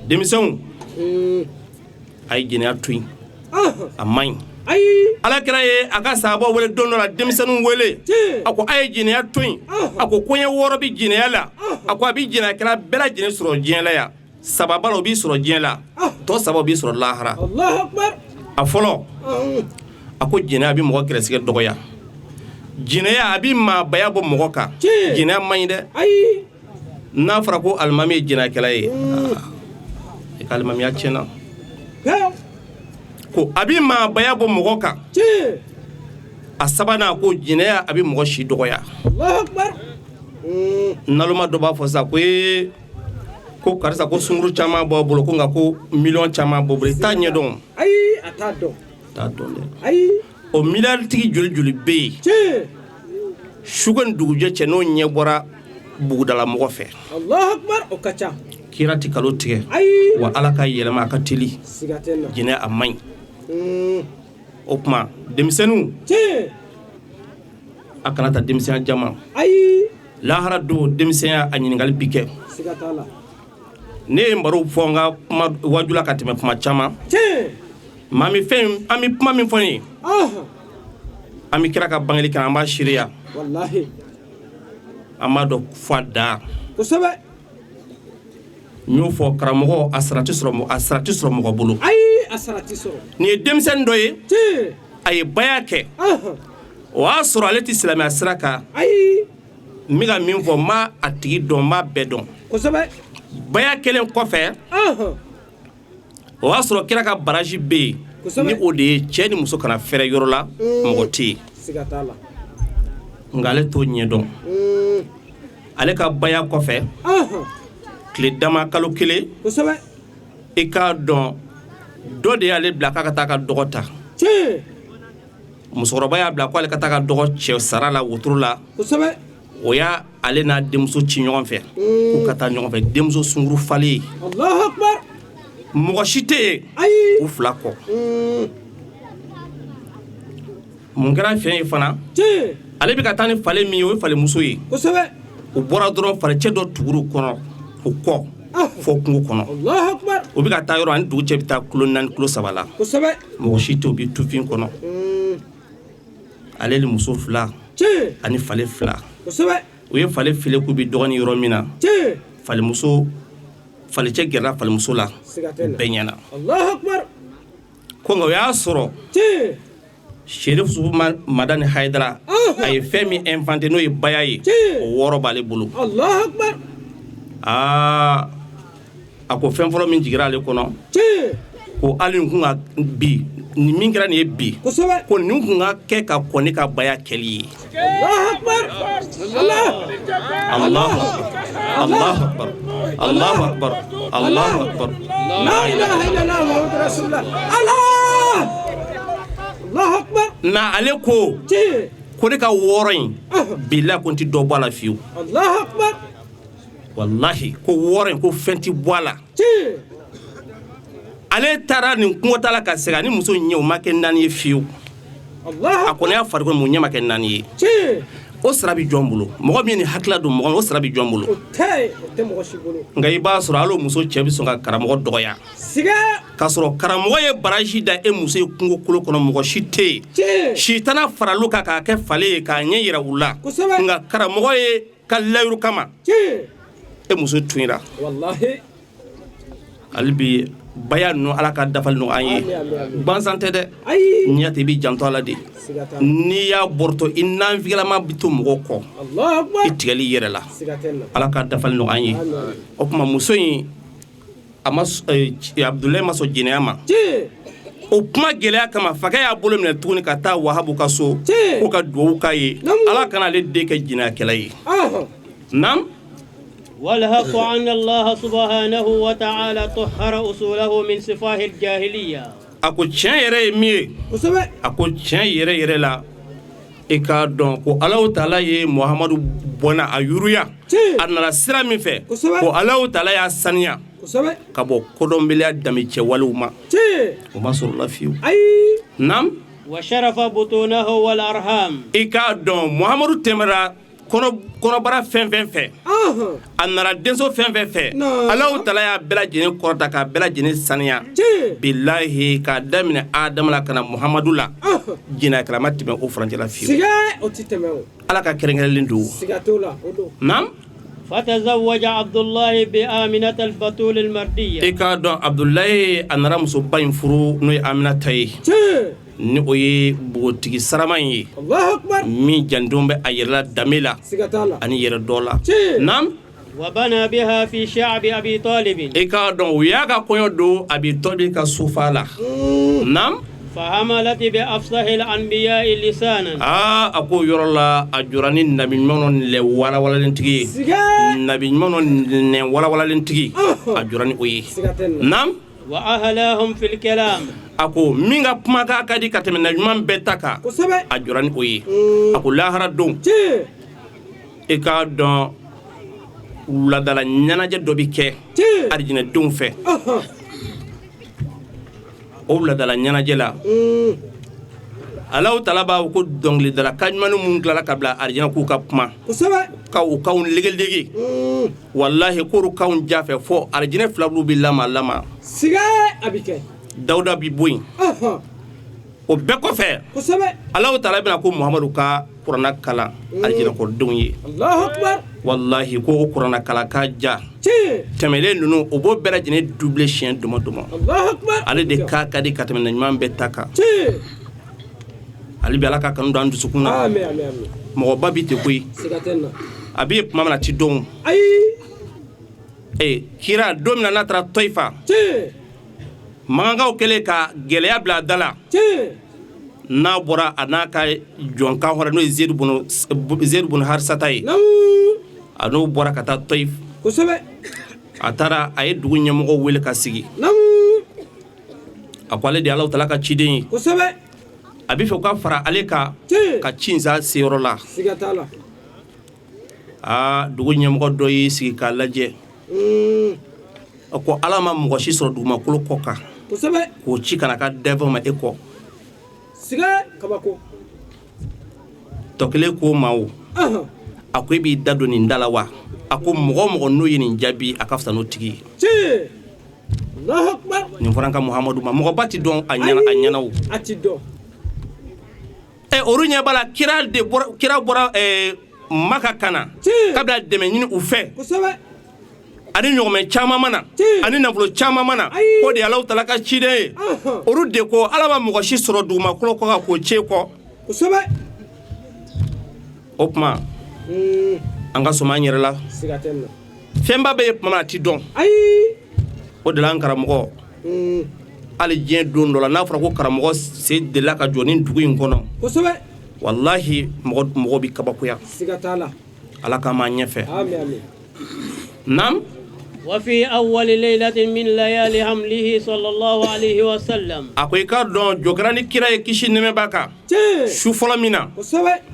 Denmisɛnw, a ye jɛnɛya to yen, a man ɲi. Ala kira ye a ka sahabaw wele don dɔ la, denmisɛnninw wele, a ko a ye jɛnɛya to yen. A ko koɲɛ 6 bɛ jɛnɛya la. A ko a bɛ jɛnɛyakɛla bɛɛ lajɛlen sɔrɔ diɲɛ la yan. 3 b'a la, o b'i sɔrɔ diɲɛ la, tɔ 3 o b'i sɔrɔ lahara. A fɔlɔ, a ko jɛnɛya bɛ mɔgɔ gɛrɛsɛgɛ dɔgɔya, jɛnɛya a bɛ maabaya bɔ mɔgɔ kan. Jɛnɛya man ɲi dɛ. N'a fɔra ko alimami ye jɛnɛyakɛla ye, i ka alimamiya tiɲɛna. Ko a bɛ maabaya bɔ mɔgɔ kan. A sabanan, ko jɛnɛya a bɛ mɔgɔ si dɔgɔya. Naloma dɔ b'a fɔ sisan ko ee, ko karisa ko sunkuru caman b'a bolo, ko nka ko miliyɔn caman b'o bolo. I t'a ɲɛdɔn. Ayi, a t'a dɔn. T'a dɔn dɛ. O miliyaritigi joli joli bɛ yen, su ko ni dugujɛ cɛ, n'o ɲɛ bɔra bugudala mɔgɔ fɛ. O ka ca. Kira tɛ kalo tigɛ wa Ala ka yɛlɛma a ka teli. Jɛnɛ a man ɲi. O tuma denmisɛnninw, a kana ta denmisɛnya jama. Lahara don, denmisɛnya a ɲininkali bi kɛ. Ne ye n baro fɔ n ka kuma wajula ka tɛmɛ kuma caman. Maa min fɛn, an bɛ kuma min fɔ nin ye, an bɛ kira ka bangeli kan, an b'a seereya, an b'a dɔn fɔ a dan. N y'o fɔ, karamɔgɔ, a sara tɛ sɔrɔ, a sara tɛ sɔrɔ mɔgɔ bolo. Ayi, a sara tɛ sɔrɔ. Nin ye denmisɛnnin dɔ ye, a ye baya kɛ, o y'a sɔrɔ ale tɛ silamɛya sira kan. N bɛ ka min fɔ, n b'a a tigi dɔn, n b'a bɛɛ dɔn. Baya kelen kɔfɛ, o y'a sɔrɔ kira ka baraji bɛ yen, ni o de ye cɛ ni muso kana fɛrɛ yɔrɔ la, mɔgɔ tɛ yen. Nka ale t'o ɲɛdɔn. Ale ka baya kɔfɛ, tile dama, kalo kelen, i k'a dɔn, dɔ de y'ale bila k'a ka taa ka dɔgɔ ta. Musokɔrɔba y'a bila k'ale ka taa ka dɔgɔ cɛ sara la wotoro la. O y'a ale n'a denmuso ci ɲɔgɔn fɛ k'u ka taa ɲɔgɔn fɛ, denmuso sunkuru falen ye. Mɔgɔ si tɛ yen u fila kɔ. Mun kɛra fɛn ye fana, ale bɛ ka taa ni falen min ye, o ye falemuso ye. U bɔra dɔrɔn, falecɛ dɔ tugur'u kɔnɔ, u kɔ fɔ kungo kɔnɔ. U bɛ ka taa yɔrɔ ani dugu cɛ bɛ taa kilo 4, kilo 3 la. Mɔgɔ si tɛ, u bɛ tufin kɔnɔ. Ale ni muso fila ani fale fila. U ye fale file k'u bɛ dɔgɔnin yɔrɔ min na, falemuso, falecɛ gɛrɛla falemuso la, u bɛɛ ɲɛna. Ko nka o y'a sɔrɔ Serif Madani Hayidara A ye fɛn min inventé n'o ye baya ye, o 6 b'ale bolo. Aa, a ko fɛn fɔlɔ min jigira ale kɔnɔ, ko hali nin kun ka bi nin min kɛra nin ye bi, ko nin kun ka kɛ ka kɔn ne ka baya kɛli ye. Allahu akbar, Allahu akbar, Allahu akbar, Allahu akbar. La ilaha illallah Muhammadu rasulullah. Allah, Allahu akbar. Na ale ko ne ka 6 in, bilahi ko n ti dɔ bɔ a la fiyewu. Allahu akbar. Wallahi ko 6 in, ko fɛn ti bɔ a la. Ale taara nin kungo ta la ka segin, ani muso ɲɛ o ma kɛ 4 ye fiyewu. A kɔni y'a farikolo mun ɲɛ ma kɛ 4 ye. O sara bɛ jɔn bolo? Mɔgɔ min ni hakili don mɔgɔ, o sara bɛ jɔn bolo? Nka i b'a sɔrɔ hali muso cɛ bɛ sɔn ka karamɔgɔ dɔgɔya, k'a sɔrɔ karamɔgɔ ye baraji da e muso ye kungo kolo kɔnɔ, mɔgɔ si tɛ yen. Sitana faral'u kan k'a kɛ falen ye k'a ɲɛ yira u la, nka karamɔgɔ ye ka layiru kama e muso tunira. Hali bi baya ninnu, Ala ka dafali nɔgɔya an ye. Gansan tɛ dɛ, n'i y'a ta i b'i janto a la de. N'i y'a bɔrɔtɔ, i nanfigilama bɛ to mɔgɔ kɔ, i tigɛli i yɛrɛ la. Ala ka dafali nɔgɔya an ye. O tuma muso in, a ma Abudulayi ma sɔn jɛnɛya ma. O kuma gɛlɛya kama, fakɛ y'a bolo minɛ tuguni ka taa Wahabu ka so ko ka dugawu k'a ye, Ala kana ale den kɛ jɛnɛyakɛla ye. Naam. والحق أن الله سبحانه وتعالى طهر أصوله من سفاه الجاهلية. A ko tiɲɛ yɛrɛ ye min ye, a ko tiɲɛ yɛrɛ yɛrɛ la, i k'a dɔn ko Alahu taala ye Muhamadu bɔnna a yuruya, a nana sira min fɛ, ko Alahu taala y'a saniya ka bɔ kodɔnbaliya danbecɛ walew ma, o ma sɔrɔ la fiyewu. Naam. وشرف بطونه والأرحام. I k'a dɔn Muhamadu tɛmɛra kɔnɔbara fɛn fɛn fɛ, a nana denso fɛn fɛn fɛ, Alahu taala y'a bɛɛ lajɛlen kɔrɔta k'a bɛɛ lajɛlen saniya. Bilahi, k'a daminɛ Adama la ka na Muhamadu la, jɛnɛyakɛla ma tɛmɛ o furancɛ la fiyewu. Ala ka kɛrɛnkɛrɛnlen don. Naam. فتزوج عبد الله بآمنة البتول المردية. I k'a dɔn Abudulayi a nana musoba in furu, n'o ye Aminata ye, ni o ye npogotigi sarama in ye min jandenw bɛ a yɛrɛ la danbe la ani yɛrɛ dɔ la. Naam. وبنى بها في شعب أبي طالب. I k'a dɔn u y'a ka kɔɲɔ don Abi Tɔlibi ka sofa la. Naam. فحملت بأفصح الأنبياء لسانا. Aa, a ko yɔrɔ la a jɔra ni nabi ɲumanw lɛ walawalalen-tigi ye, nabi ɲumanw nɛ walawalalen-tigi, a jɔra ni o ye. Naam. وأهلاهم في الكلام. A ko min ka kumakan ka di ka tɛmɛ nabi ɲuman bɛɛ ta kan, a jɔra ni o ye. A ko lahara don, i k'a dɔn wuladala ɲɛnajɛ dɔ bɛ kɛ arijinɛdenw fɛ. O wuladala ɲɛnajɛ la, Alahu taala b'a fɔ ko dɔnkilidala ka ɲuman minnu tilala ka bila arijinɛ, k'u ka kuma ka u kanw legelege, walahi k'olu kanw ja fɛ fɔ arijinɛ filabulu bɛ lama lama. Dawuda bi bɔ yen. O bɛɛ kɔfɛ, Alahu taala bɛna ko Muhamadu ka kuranna kalan arijinɛkɔrɔdenw ye. Walahi ko o kuranna kalan ka ja tɛmɛlen ninnu, o b'o bɛɛ lajɛlen double siɲɛ dama dama. Ale de ka ka di ka tɛmɛ na ɲuman bɛɛ ta kan. Ale bɛ Ala ka kanu don an dusukun na. Mɔgɔba bi ten koyi, a bɛ ye tuma min na a ti dɔn. Ee, kira don min na n'a taara Tɔyifa, makankaw kɛlen ka gɛlɛya bila a da la, n'a bɔra a n'a ka jɔnkan hɔrɔn, n'o ye Zedu bun Harisata ye, a n'o bɔra ka taa Tɔyif. A taara, a ye dugu ɲɛmɔgɔw wele ka sigi. A ko ale de ye Alahu taala ka ciden ye, a bɛ fɛ u ka fara ale kan ka ci in s'a seyɔrɔ la. Aa, dugu ɲɛmɔgɔ dɔ y'i sigi k'a lajɛ, a ko Ala ma mɔgɔ si sɔrɔ dugumakolo kɔ kan k'o ci ka na ka dɛfɛn ma e kɔ. Tɔ kelen k'o ma, o a ko e b'i da don nin da la wa? A ko mɔgɔ o mɔgɔ n'o ye nin jaabi, a ka fisa n'o tigi ye. Nin fɔra an ka Muhamadu ma. Mɔgɔba ti dɔn a ɲɛna, a ɲɛna o. Ɛ, olu ɲɛ b'a la, kira de bɔra, kira bɔra Maka ka na kabila dɛmɛ ɲini u fɛ, ani ɲɔgɔmɛ caman ma na, ani nafolo caman ma na, k'o de ye Alahu taala ka ciden ye. Olu de ko Ala ma mɔgɔ si sɔrɔ dugumakolo kɔ kan k'o ci e kɔ. O tuma an ka sɔmi an yɛrɛ la. Fɛnba bɛ ye tuma min a ti dɔn. O de la an karamɔgɔ, hali diɲɛ don dɔ la, n'a fɔra ko karamɔgɔ sen delila ka jɔ nin dugu in kɔnɔ, walahi mɔgɔ mɔgɔ bɛ kabakoya. Ala k'an m'an ɲɛfɛ. Naam. وفي أول ليلة من ليالي حمله صلى الله عليه وسلم. A ko i k'a dɔn, jɔ kɛra ni kira ye, kisi nɛmɛ b'a kan, su fɔlɔ min na.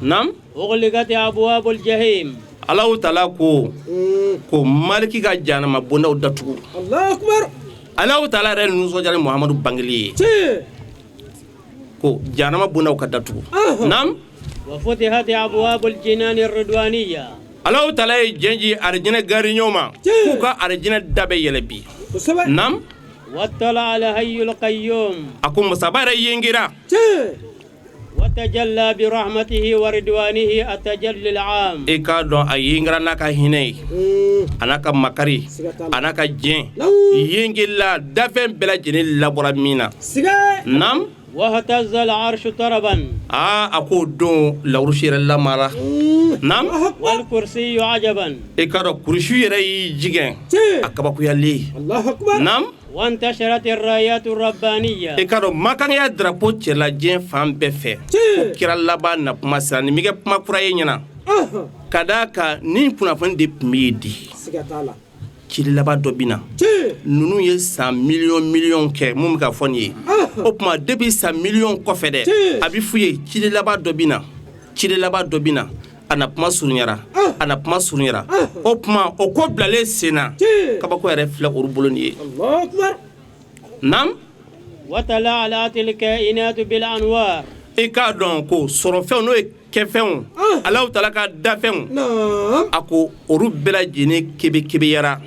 Naam. أغلقت أبواب الجحيم. Alahu Taala ko Maliki ka jahanama bondaw datugu. Alahu Taala yɛrɛ nisɔndiyara ni Muhamadu bangeli ye, ko jahanama bondaw ka datugu. Naam. وفتحت أبواب الجنان الرضوانية. Alahu Taala ye jɛn ji arijinɛ gariɲɔw ma k'u ka arijinɛ da bɛ yɛlɛ bi. Naam. واطلع الحي القيوم. A ko masaba yɛrɛ yengera. وتجلى برحمته ورضوانه التجلي العام. I k'a dɔn, a yengera n'a ka hinɛ ye, a n'a ka makari, a n'a ka jɛn yengela, dafɛn bɛɛ lajɛlen labɔra min na. Naam. واهتز العرش طربا. Aa, a k'o don lawurusi yɛrɛ lamara. Naam. والكرسي عجبا. I k'a dɔn, kurusi yɛrɛ y'i jigin a kabakuyalen. Naam. وانتشرت الرايات الربانية. I k'a dɔn, makankɛya drapeau cɛla diɲɛ fan bɛɛ fɛ ko kira laban na kuma sera. Nin bɛ kɛ kuma kura ye ɲɛna ka d'a kan nin kunnafoni de tun bɛ yen di cili laban dɔ bɛ na. Ninnu ye san miliyɔn miliyɔn kɛ mun bɛ ka fɔ nin ye. O tuma, depuis san miliyɔn kɔfɛ dɛ, a bɛ f'u ye cili laban dɔ bɛ na, cili laban dɔ bɛ na, a na kuma surunyara, a na kuma surunyara. O tuma, o ko bilalen sen na, kabako yɛrɛ filɛ olu bolo nin ye. Naam. وتلألأت الكائنات بالأنوار. I k'a dɔn ko sɔrɔfɛnw, n'o ye kɛfɛnw, Alahu Taala ka dafɛnw, a ko olu bɛɛ lajɛlen kebekebeyara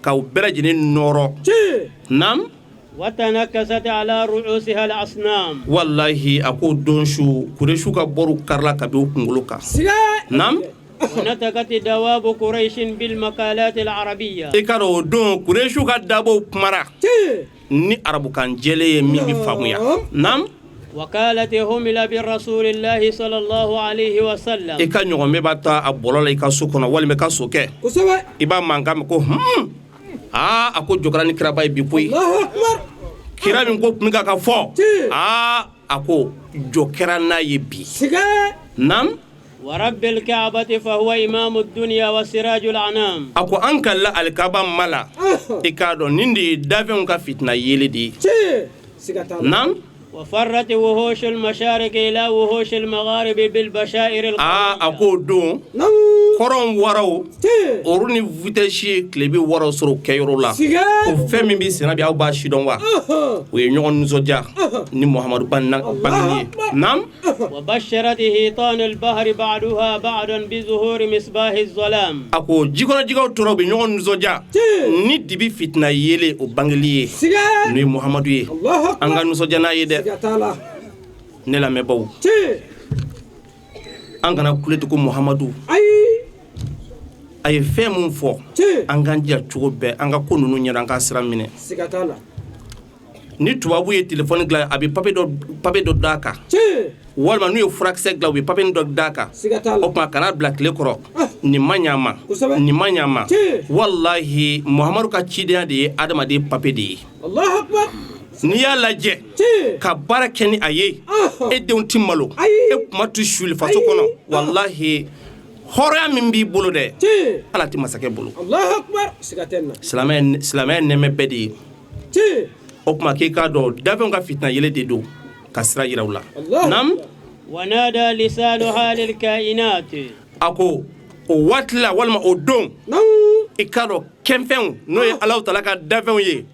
k'aw bɛɛ lajɛlen nɔrɔ. Naam. وتنكست على رؤوسها الأصنام. Walahi, a ko don su, Kuresu ka bɔr'u karila ka bin u kunkolo kan. Naam. ونطقت دواب قريش بالمقالات العربية. I k'a dɔn, o don Kuresu ka dabow kumara ni arabukan jɛlen ye min bɛ faamuya. Naam. وقالت حمل برسول الله صلى الله عليه وسلم. I ka ɲɔgɔnmɛ b'a ta a bɔlɔ la i ka so kɔnɔ walima i ka sokɛ, i b'a mankan mɛn ko hun, aa, a ko jɔ kɛra ni kiraba ye bi koyi. Kira min ko tun bɛ ka fɔ, aa, a ko jɔ kɛra n'a ye bi. Naam. ورب الكعبة فهو إمام الدنيا وسراج الأنام. A ko an ka la alikaba ma la, i k'a dɔn, nin de ye dafɛnw ka fitina yeli de ye. Naam. وفرت وحوش المشارق إلى وحوش المغارب بالبشائر. Aa, a k'o don, kɔrɔn waraw olu ni vitesse ye tile bɛ waraw sɔrɔ o kɛyɔrɔ la. O fɛn min bɛ senna bi, aw b'a sidɔn wa? O ye ɲɔgɔn nisɔndiya ni Muhamadu bangeni ye. Naam. وبشرت حيتان البحر بعضها بعضا بظهور مصباح الظلام. A ko jikɔnɔjigɛw tora, u bɛ ɲɔgɔn nisɔndiya ni dibi fitina yelen o bangeli ye, n'o ye Muhamadu ye. An ka nisɔndiya n'a ye dɛ. Ne lamɛnbaw, an kana kule tugun. Muhamadu a ye fɛn mun fɔ, an k'an jija cogo bɛɛ an ka ko ninnu ɲɛna, an ka sira minɛ. Ni tubabu ye telefɔni dilan, a bɛ papiye dɔ d'a kan, walima n'u ye furakisɛ dilan, u bɛ papiye dɔ d'a kan. O tuma, kana bila tile kɔrɔ, nin ma ɲa ma, nin ma ɲa ma. Walahi, Muhamadu ka cidenya de ye adamaden papiye de ye. N'i y'a lajɛ ka baara kɛ ni a ye, e denw ti malo, e kuma ti suli faso kɔnɔ. Walahi, hɔrɔnya min b'i bolo dɛ, ala tɛ masakɛ bolo. Silamɛya nɛmɛ bɛɛ de ye. O tuma, k'i k'a dɔn, dafɛnw ka fitina yelen de don ka sira yira u la. Naam. ونادى لسان حال الكائنات. A ko o waati la, walima o don, i k'a dɔn, kɛnfɛnw, n'o ye Alahu Taala ka dafɛnw ye,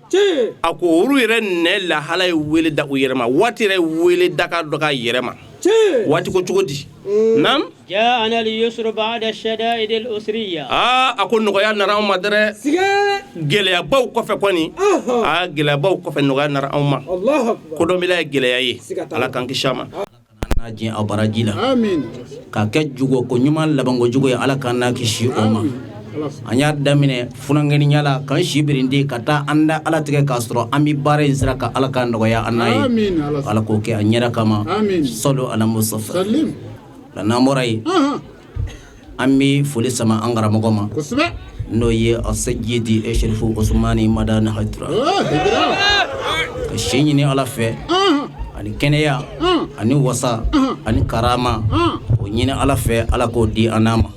a ko olu yɛrɛ nɛ lahala ye wele da u yɛrɛ ma. Waati yɛrɛ ye wele da ka dɔ k'a yɛrɛ ma. Waati ko cogo di? Naam. جاءنا اليسر بعد الشدائد الأسرية. Aa, a ko nɔgɔya nana anw ma dɛrɛ gɛlɛyabaw kɔfɛ kɔni. Aa, gɛlɛyabaw kɔfɛ, nɔgɔya nana anw ma. Kodɔnbila ye gɛlɛya ye, Ala k'an kisi a ma. N'a diɲɛ aw baraji la k'a kɛ jugo ko ɲuman labanko jugu ye, Ala k'an n'a kisi o ma. An y'a daminɛ funankɛninya la k'an si birindi ka taa an da Ala tigɛ k'a sɔrɔ an bɛ baara in sira ka Ala k'an nɔgɔya an n'a ye, Ala k'o kɛ a ɲɛda kama. Sɔlu ala Mustafa la. N'an bɔra yen, An bɛ foli sama an karamɔgɔ ma, n'o ye Asejidi Eserifu Osumani Madani Hayidara, ka si ɲini Ala fɛ ani kɛnɛya ani wasa ani karama, o ɲini Ala fɛ, Ala k'o di an n'a ma.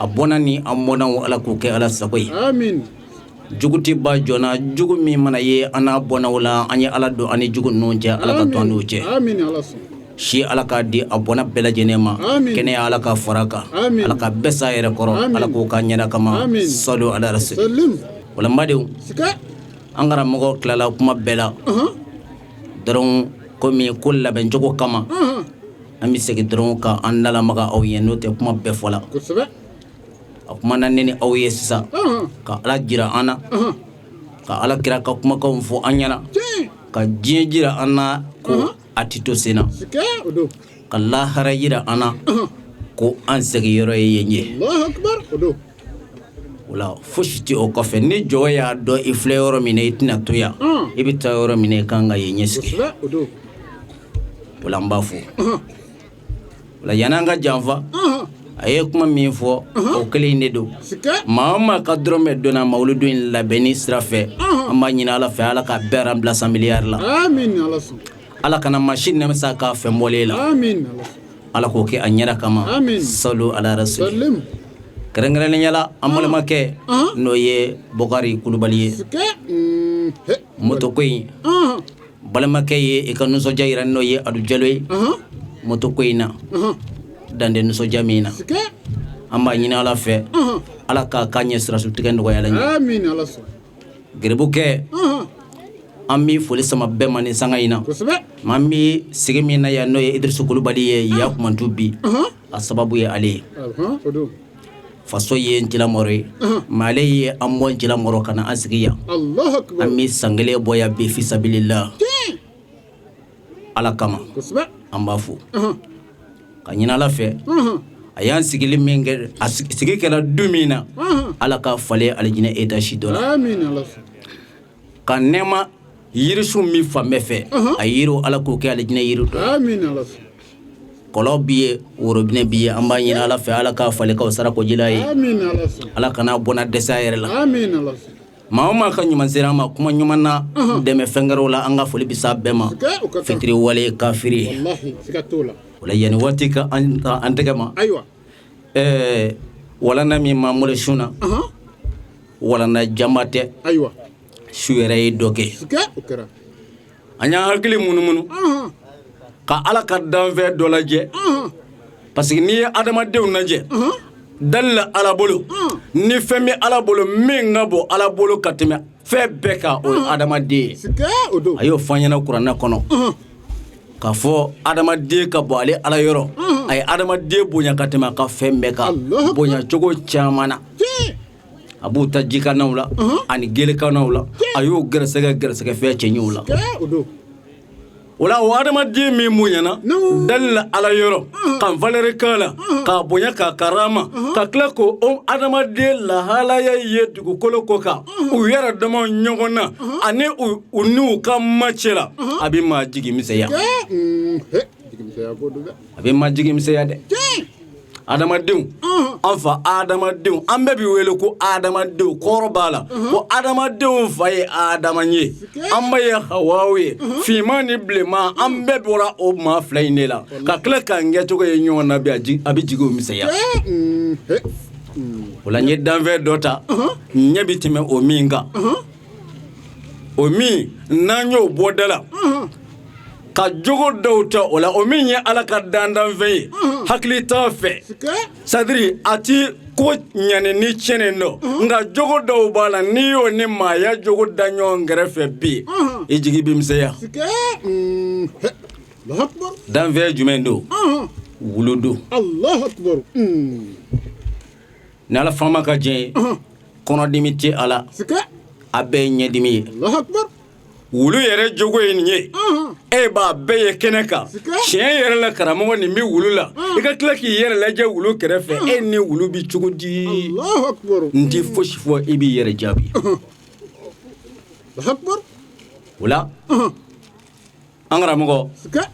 A bɔnna ni an bɔnnaw, Ala k'o kɛ Ala sago ye. Jugu tɛ ba jɔnna, jugu min mana ye an n'a bɔnnaw la, an ye Ala don an ni jugu ninnu cɛ, Ala ka to an n'u cɛ. Si Ala k'a di a bɔnna bɛɛ lajɛlen ma, kɛnɛya Ala ka fara kan, Ala ka bɛɛ sa yɛrɛ kɔrɔ, Ala k'o ka ɲɛna kama. Salu ala rasul. Wala n badenw, an karamɔgɔ tilala kuma bɛɛ la dɔrɔn, komi ko labɛncogo kama, an bɛ segin dɔrɔn ka an dalamaga aw ye, n'o tɛ kuma bɛɛ fɔ la. A kuma na ne ni aw ye sisan ka Ala jira an na, ka Ala kira ka kumakanw fɔ an ɲɛna, ka diɲɛ jira an na ko a tɛ to sen na, ka lahara jira an na ko an segin yɔrɔ ye yen ye. O la fosi tɛ o kɔfɛ. Ni jɔn y'a dɔn i filɛ yɔrɔ min na, i tɛna to yan, i bɛ taa yɔrɔ min na, i kan ka yen ɲɛsigi. O la n b'a fɔ o la, yan'an ka janfa, a ye kuma min fɔ, o kelen in de don. Maa o maa ka dɔrɔmɛ donna mawuludu in labɛnni sira fɛ, an b'a ɲini Ala fɛ, Ala ka bɛɛ ran bila 100 miliyari la. Ala kana maa si nimisa k'a fɛn bɔlen la. Ala k'o kɛ a ɲɛna kama. Salu ala rasul. Kɛrɛnkɛrɛnnenya la, an balimakɛ, n'o ye Bɔkari Kulubali ye, moto ko in, balimakɛ ye i ka nisɔndiya yira, n'o ye Adu Jalo ye, moto ko in na dande nisɔndiya min na, an b'a ɲini Ala fɛ, Ala k'a k'a ɲɛ sirasutigɛ nɔgɔya la ɲɛ. Garibukɛ, an bɛ foli sama bɛɛ ma ni sanga in na. Maa bɛ sigi min na yan, n'o ye Idrisu Kulubali ye, ya kumantu bi a sababu ye ale ye. Faso ye Ncilamɔrɔ ye, mais ale ye an bɔ Ncilamɔrɔ ka na an sigi yan. An bɛ san kelen bɔ yan bi, fisabilila Ala kama, an b'a fo ka ɲini Ala fɛ, a y'an sigili min kɛ, a sigi kɛra du min na, Ala ka falen alijinɛ étage dɔ la, ka nɛɛma yirisun min fan bɛɛ fɛ, a yiriw, Ala k'o kɛ alijinɛ yiri dɔ. Kɔlɔn b'i ye, worobinɛ b'i ye, an b'a ɲini Ala fɛ, Ala k'a falen k'aw sara kojila ye. Ala kana bɔnna dɛsɛ a yɛrɛ la. Maa o maa ka ɲuman sera an ma kuma ɲuman na, dɛmɛ fɛn wɛrɛw la, an ka foli bɛ s'a bɛɛ ma. Fitiri wale kafiri ye o la, yanni waati ka an tɛgɛ ma, ɛɛ walanda min m'an bolo su na, walanda janba tɛ, su yɛrɛ ye dɔ kɛ. An y'an hakili munumunu ka Ala ka danfɛn dɔ lajɛ, parce que n'i ye adamadenw lajɛ, dali la Ala bolo, ni fɛn bɛ Ala bolo min ka bon Ala bolo ka tɛmɛ fɛn bɛɛ kan, o ye adamaden ye. A y'o fɔ an ɲɛna kuranɛ kɔnɔ k'a fɔ adamaden ka bɔ ale Ala yɔrɔ, a ye adamaden bonya ka tɛmɛ a ka fɛn bɛɛ kan, bonya cogo caman na. A b'u ta jikannaw la ani gelekannaw la, a y'o gɛrɛsɛgɛ gɛrɛsɛgɛ fɛn cɛɲiw la. O la, o adamaden min bonyana dali la Ala yɔrɔ, ka valeur k'a la, k'a bonya, k'a karama, ka tila k'o adamaden lahalaya ye dugukolo kɔ kan, u yɛrɛ dama ɲɔgɔn na ani u n'u ka ma cɛ la, a bɛ maa jigi misɛnya, a bɛ maa jigi misɛnya dɛ. Adamadenw, an fa adamadenw, an bɛɛ bɛ wele ko adamadenw, kɔrɔ b'a la ko adamadenw fa ye adama ye, an ba ye Hawawu ye, finman ni bilenman, an bɛɛ bɔra o maa fila in de la, ka tila k'an kɛcogo ye ɲɔgɔn na bi, a bɛ jigiw misɛnya. O la, n ye danfɛn dɔ ta, ɲɛ bɛ tɛmɛ o min kan, o min n'an y'o bɔ da la ka jogo dɔw ta o la, o min ye Ala ka dandanfɛn ye, hakili t'a fɛ, c'est-à-dire a ti ko ɲani ni tiɲɛni dɔn, nka jogo dɔw b'a la, n'i y'o ni maaya jogo da ɲɔgɔn kɛrɛfɛ bi, i jigi bɛ misɛnya. Danfɛn jumɛn don? Wulu don. Ni Ala faama ka diɲɛ ye, kɔnɔdimi tɛ a la, a bɛɛ ye ɲɛdimi ye. Wulu yɛrɛ jogo ye nin ye, e b'a bɛɛ ye kɛnɛ kan. Tiɲɛ yɛrɛ la, karamɔgɔ, nin bɛ wulu la, i ka tila k'i yɛrɛ lajɛ wulu kɛrɛfɛ, e ni wulu bɛ cogo di? N ti fosi fɔ, i b'i yɛrɛ jaabi o la. An karamɔgɔ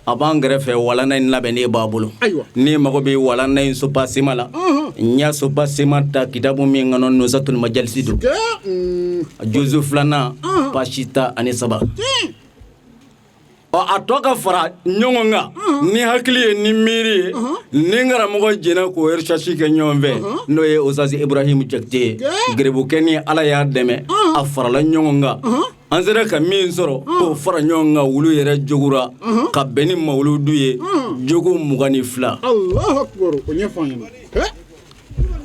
a b'an kɛrɛfɛ, walanda in labɛnnen b'a bolo. N'i mago bɛ walanda in soubassement la, n y'a soubassement ta kitabu min kɔnɔ, Nuzatul Majalisi don, juzu filanan, page 13. Ɔ, a tɔ ka fara ɲɔgɔn kan ni hakili ye, ni miiri ye, ni karamɔgɔ jɛnna k'o recherche kɛ ɲɔgɔn fɛ, n'o ye Oustaz Ibrahim Jakite ye. Gerebukɛ ni Ala y'a dɛmɛ, a farala ɲɔgɔn kan, an sera ka min sɔrɔ k'o fara ɲɔgɔn kan, wulu yɛrɛ jogora ka bɛn ni mawuludu ye, jogo 22. Allahu akbar, o ɲɛfɔ an ɲɛna.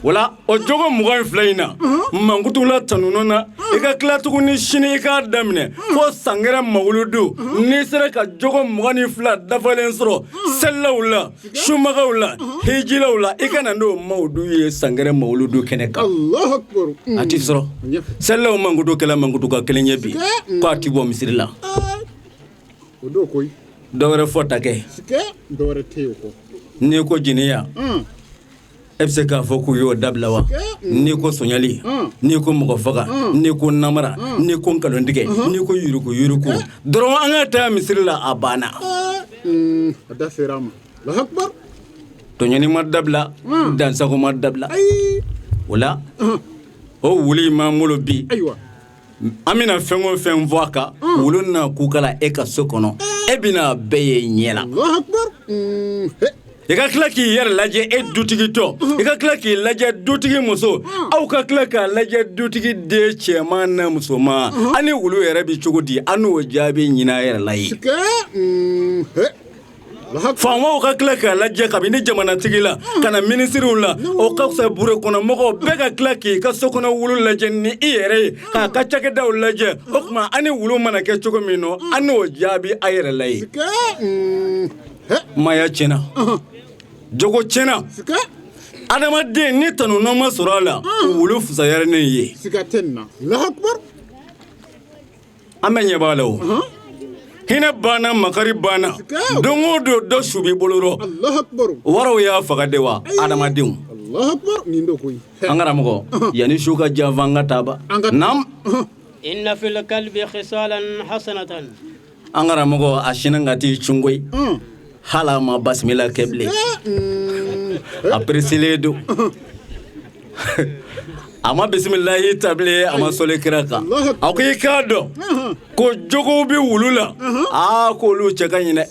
Wala o jogo 22 in na, mankutula tanunɔ na, i ka tila tuguni sini i k'a daminɛ fo sankɛrɛ mawuludu. N'i sera ka jogo 22 dafalen sɔrɔ selilaw la, sumagaw la, hijilaw la, i ka na n'o mawudu ye sankɛrɛ mawuludu kɛnɛ kan. Allahu akbar. A ti sɔrɔ selilaw mankutu kɛla mankutu ka kelen ye bi ko a ti bɔ misiri la. O don koyi. Dɔwɛrɛ fɔ ta kɛ. Dɔwɛrɛ tɛ yen o kɔ. N'i ko jɛnɛya, e bɛ se k'a fɔ k'u y'o dabila wa? N'i ko sonyali, n'i ko mɔgɔ faga, n'i ko namara, n'i ko nkalontigɛ, n'i ko yuruku yuruku dɔrɔn, an ka taa misiri la, a banna. A da sera a ma. Allahu akbar. Tɔɲɔni ma dabila, dansago ma dabila. O la, o wuli in b'an bolo bi. An bɛna fɛn o fɛn fɔ a kan, wulu na kukala e ka so kɔnɔ, e bɛna bɛɛ ye ɲɛ la. Allahu akbar. I ka tila k'i yɛrɛ lajɛ, e dutigi tɔ, i ka tila k'i lajɛ, dutigi muso, aw ka tila k'a lajɛ, dutigi den cɛman na musoman, an ni wulu yɛrɛ bɛ cogo di? An n'o jaabi ɲini a yɛrɛ la ye. Faamaw ka tila k'a lajɛ, kabini jamanatigi la ka na minisiriw la, o ka fisa bure kɔnɔ mɔgɔw bɛɛ ka tila k'i ka so kɔnɔ wulu lajɛ ni i yɛrɛ ye, k'a ka cakɛdaw lajɛ. O tuma, an ni wulu mana kɛ cogo min nɔ, an n'o jaabi a yɛrɛ la ye. Maaya tiɲɛna, jogo tiɲɛna, adamaden ni tanunɔ ma sɔrɔ a la, wulu fisayara ne ye. Siga tɛ nin na. Allahu akbar. An bɛ ɲɛ b'a la, o hinɛ banna, makari banna, don o don dɔ su b'i bolo rɔ. Allahu akbar. Waraw y'a faga de wa, adamadenw? Allahu akbar, nin don koyi. An karamɔgɔ, yanni su ka janfa, an ka taaba nam. Inna fil kalbi khisalan hasanatan. An karamɔgɔ, a sinna ka t'i cun koyi, hali a ma basimila kɛ bilen, a pereselen don, a ma bisimilahi ta bilen, a ma sɔli kira kan. A ko i k'a dɔn ko jogow bɛ wulu la, aa, k'olu cɛ ka ɲi dɛ.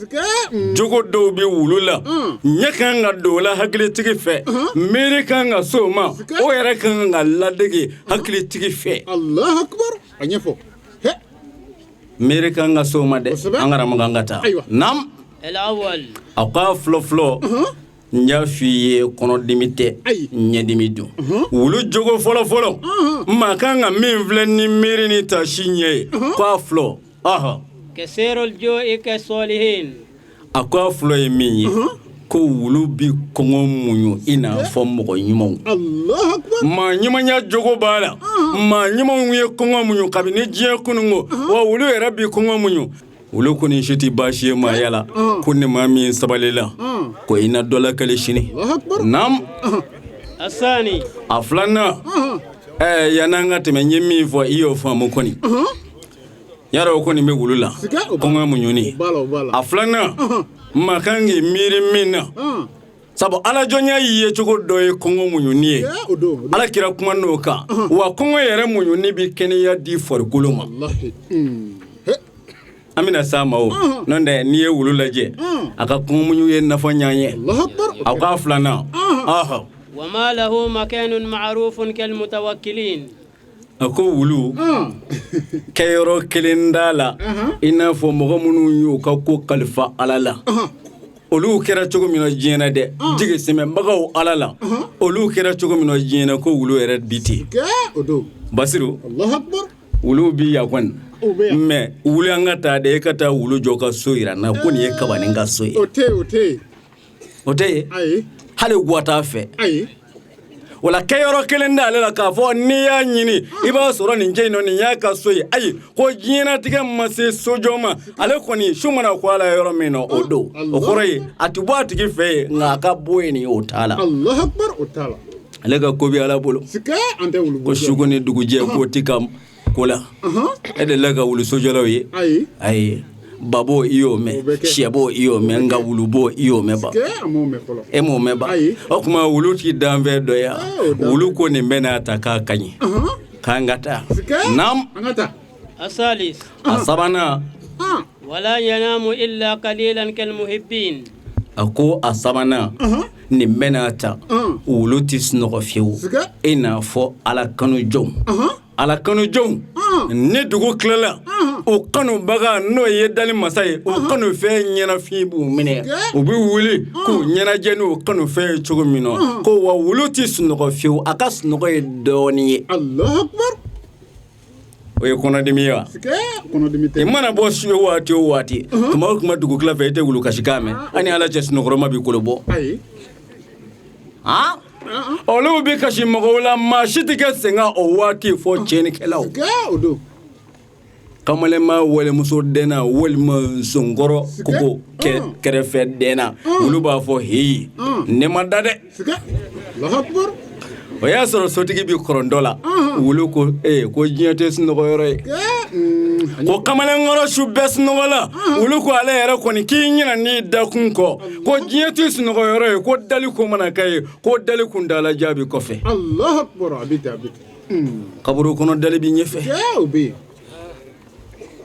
Jogo dɔw bɛ wulu la, ɲɛ kan ka don o la hakilitigi fɛ, miiri kan ka s'o ma, o yɛrɛ kan ka ladege hakilitigi fɛ. Allahu akbar, a ɲɛfɔ. Miiri kan ka s'o ma dɛ. An karamɔgɔ, an ka taa nam. Al-awwal. A k'a fɔlɔ fɔlɔ, n y'a f'i ye, kɔnɔdimi tɛ, ɲɛdimi don. Wulu jogo fɔlɔ fɔlɔ, maa kan ka min filɛ ni miiri ni tasi ɲɛ ye, k'a fɔlɔ, ɔhɔ. Kasirul ju'i ka salihin. A ko a fɔlɔ ye min ye, ko wulu bi kɔngɔ muɲu i n'a fɔ mɔgɔ ɲumanw. Allahu akbar. Maa ɲumanya jogo b'a la, maa ɲumanw ye kɔngɔ muɲu kabini diɲɛ kununko, wa wulu yɛrɛ bi kɔngɔ muɲu. Wulu ko nin si tɛ baasi ye maaya la, ko ni maa min sabalila, ko i na dɔ lakali sini. Naam. Asani. A filanan, yann'an ka tɛmɛ, n ye min fɔ, i y'o faamu kɔni. Yarɔ, o kɔni bɛ wulu la, kɔngɔ muɲuni. A filanan, maa kan k'i miiri min na, sabu alajɔnya ye cogo dɔ ye kɔngɔ muɲuni ye, Ala kira kuma n'o kan. Wa kɔngɔ yɛrɛ muɲuni bɛ kɛnɛya di farikolo ma. An bɛna s'a ma o. N'o tɛ, n'i ye wulu lajɛ, a ka kɔngɔ muɲu ye nafa ɲɛ ye. A k'a filanan, ɔhɔ. Wa ma lahu makanun ma'rufun kal mutawakkilin. A ko wulu kɛyɔrɔ kelen t'a la, i n'a fɔ mɔgɔ minnu y'u ka ko kalifa Ala la, olu kɛra cogo min na diɲɛ na dɛ, jigi sɛmɛbagaw Ala la, olu kɛra cogo min na diɲɛ na, ko wulu yɛrɛ bi ten. Basiru, wulu bi yan kɔni, mais wuli an ka taa dɛ, e ka taa wulu jɔ ka so yira n na ko nin ye kabanin ka so ye. O tɛ, o tɛ. O tɛ yen, hali guwa t'a fɛ. Wala kɛyɔrɔ kelen d'ale la k'a fɔ n'i y'a ɲini i b'a sɔrɔ nin cɛ in nɔ, nin y'a ka so ye. Ayi, ko diɲɛnatigɛ ma se sojɔ ma, ale kɔni su mana ko a la yɔrɔ min na, o don. O kɔrɔ ye a tɛ bɔ a tigi fɛ yen, nka a ka bɔ yen nin, o t'a la. Allahu akbar, o t'a la. Ale ka ko bɛ Ala bolo. An tɛ wulu. Ko suko ni dugujɛ k'o ti ka ko la. E delila ka wulu sojɔlaw ye? Ayi. Ayi. Babo i y'o mɛn, sɛbo i y'o mɛn, nka wulubo i y'o mɛn ba? E m'o mɛn ba? O tuma wulu t'i danfɛn dɔ ya. Wulu ko nin bɛ n'a ta k'a ka ɲi, k'an ka taa. Naam. A sabanan. Wala yanamu illa qalilan kal muhibbin. A ko a sabanan, nin bɛ n'a ta, wulu tɛ sunɔgɔ fiyewu i n'a fɔ ala kanu jɔnw. Ala kanu jɔnw, ni dugu tilala, o kanubaga n'o ye dali masa ye, o kanufɛn ɲɛnafin b'u minɛ, u bɛ wuli k'u ɲɛnajɛ n'o kanufɛn ye cogo min na. Ko wa wulu tɛ sunɔgɔ fiyewu, a ka sunɔgɔ ye dɔɔnin ye. O ye kɔnɔdimi ye wa? I mana bɔ su waati o waati, tuma o tuma dugu tila fɛ, i tɛ wulu kasikan mɛn. Ani ala cɛ, sunɔgɔrɔma b'i kolo bɔ. Olu bɛ kasi mɔgɔw la, maa si tɛ kɛ sen kan o waati fɔ tiɲɛnikɛlaw. Kamalenma walimuso dɛnna walima nsonkɔrɔ kogo kɛrɛfɛ dɛnna, olu b'a fɔ heyi, ne ma da dɛ. O y'a sɔrɔ sotigi bɛ kɔrɔntɔ la. Wulu ko ee, ko diɲɛ tɛ sunɔgɔyɔrɔ ye. Ko kamalenkɔrɔ su bɛɛ sunɔgɔ la. Wulu ko ale yɛrɛ kɔni k'i ɲinɛ n'i dakun kɔ, ko diɲɛ tɛ sunɔgɔyɔrɔ ye, ko dali ko mana kɛ ye, ko dali kuntaala jan bɛ kɔfɛ, kaburu kɔnɔ dali bɛ ɲɛfɛ,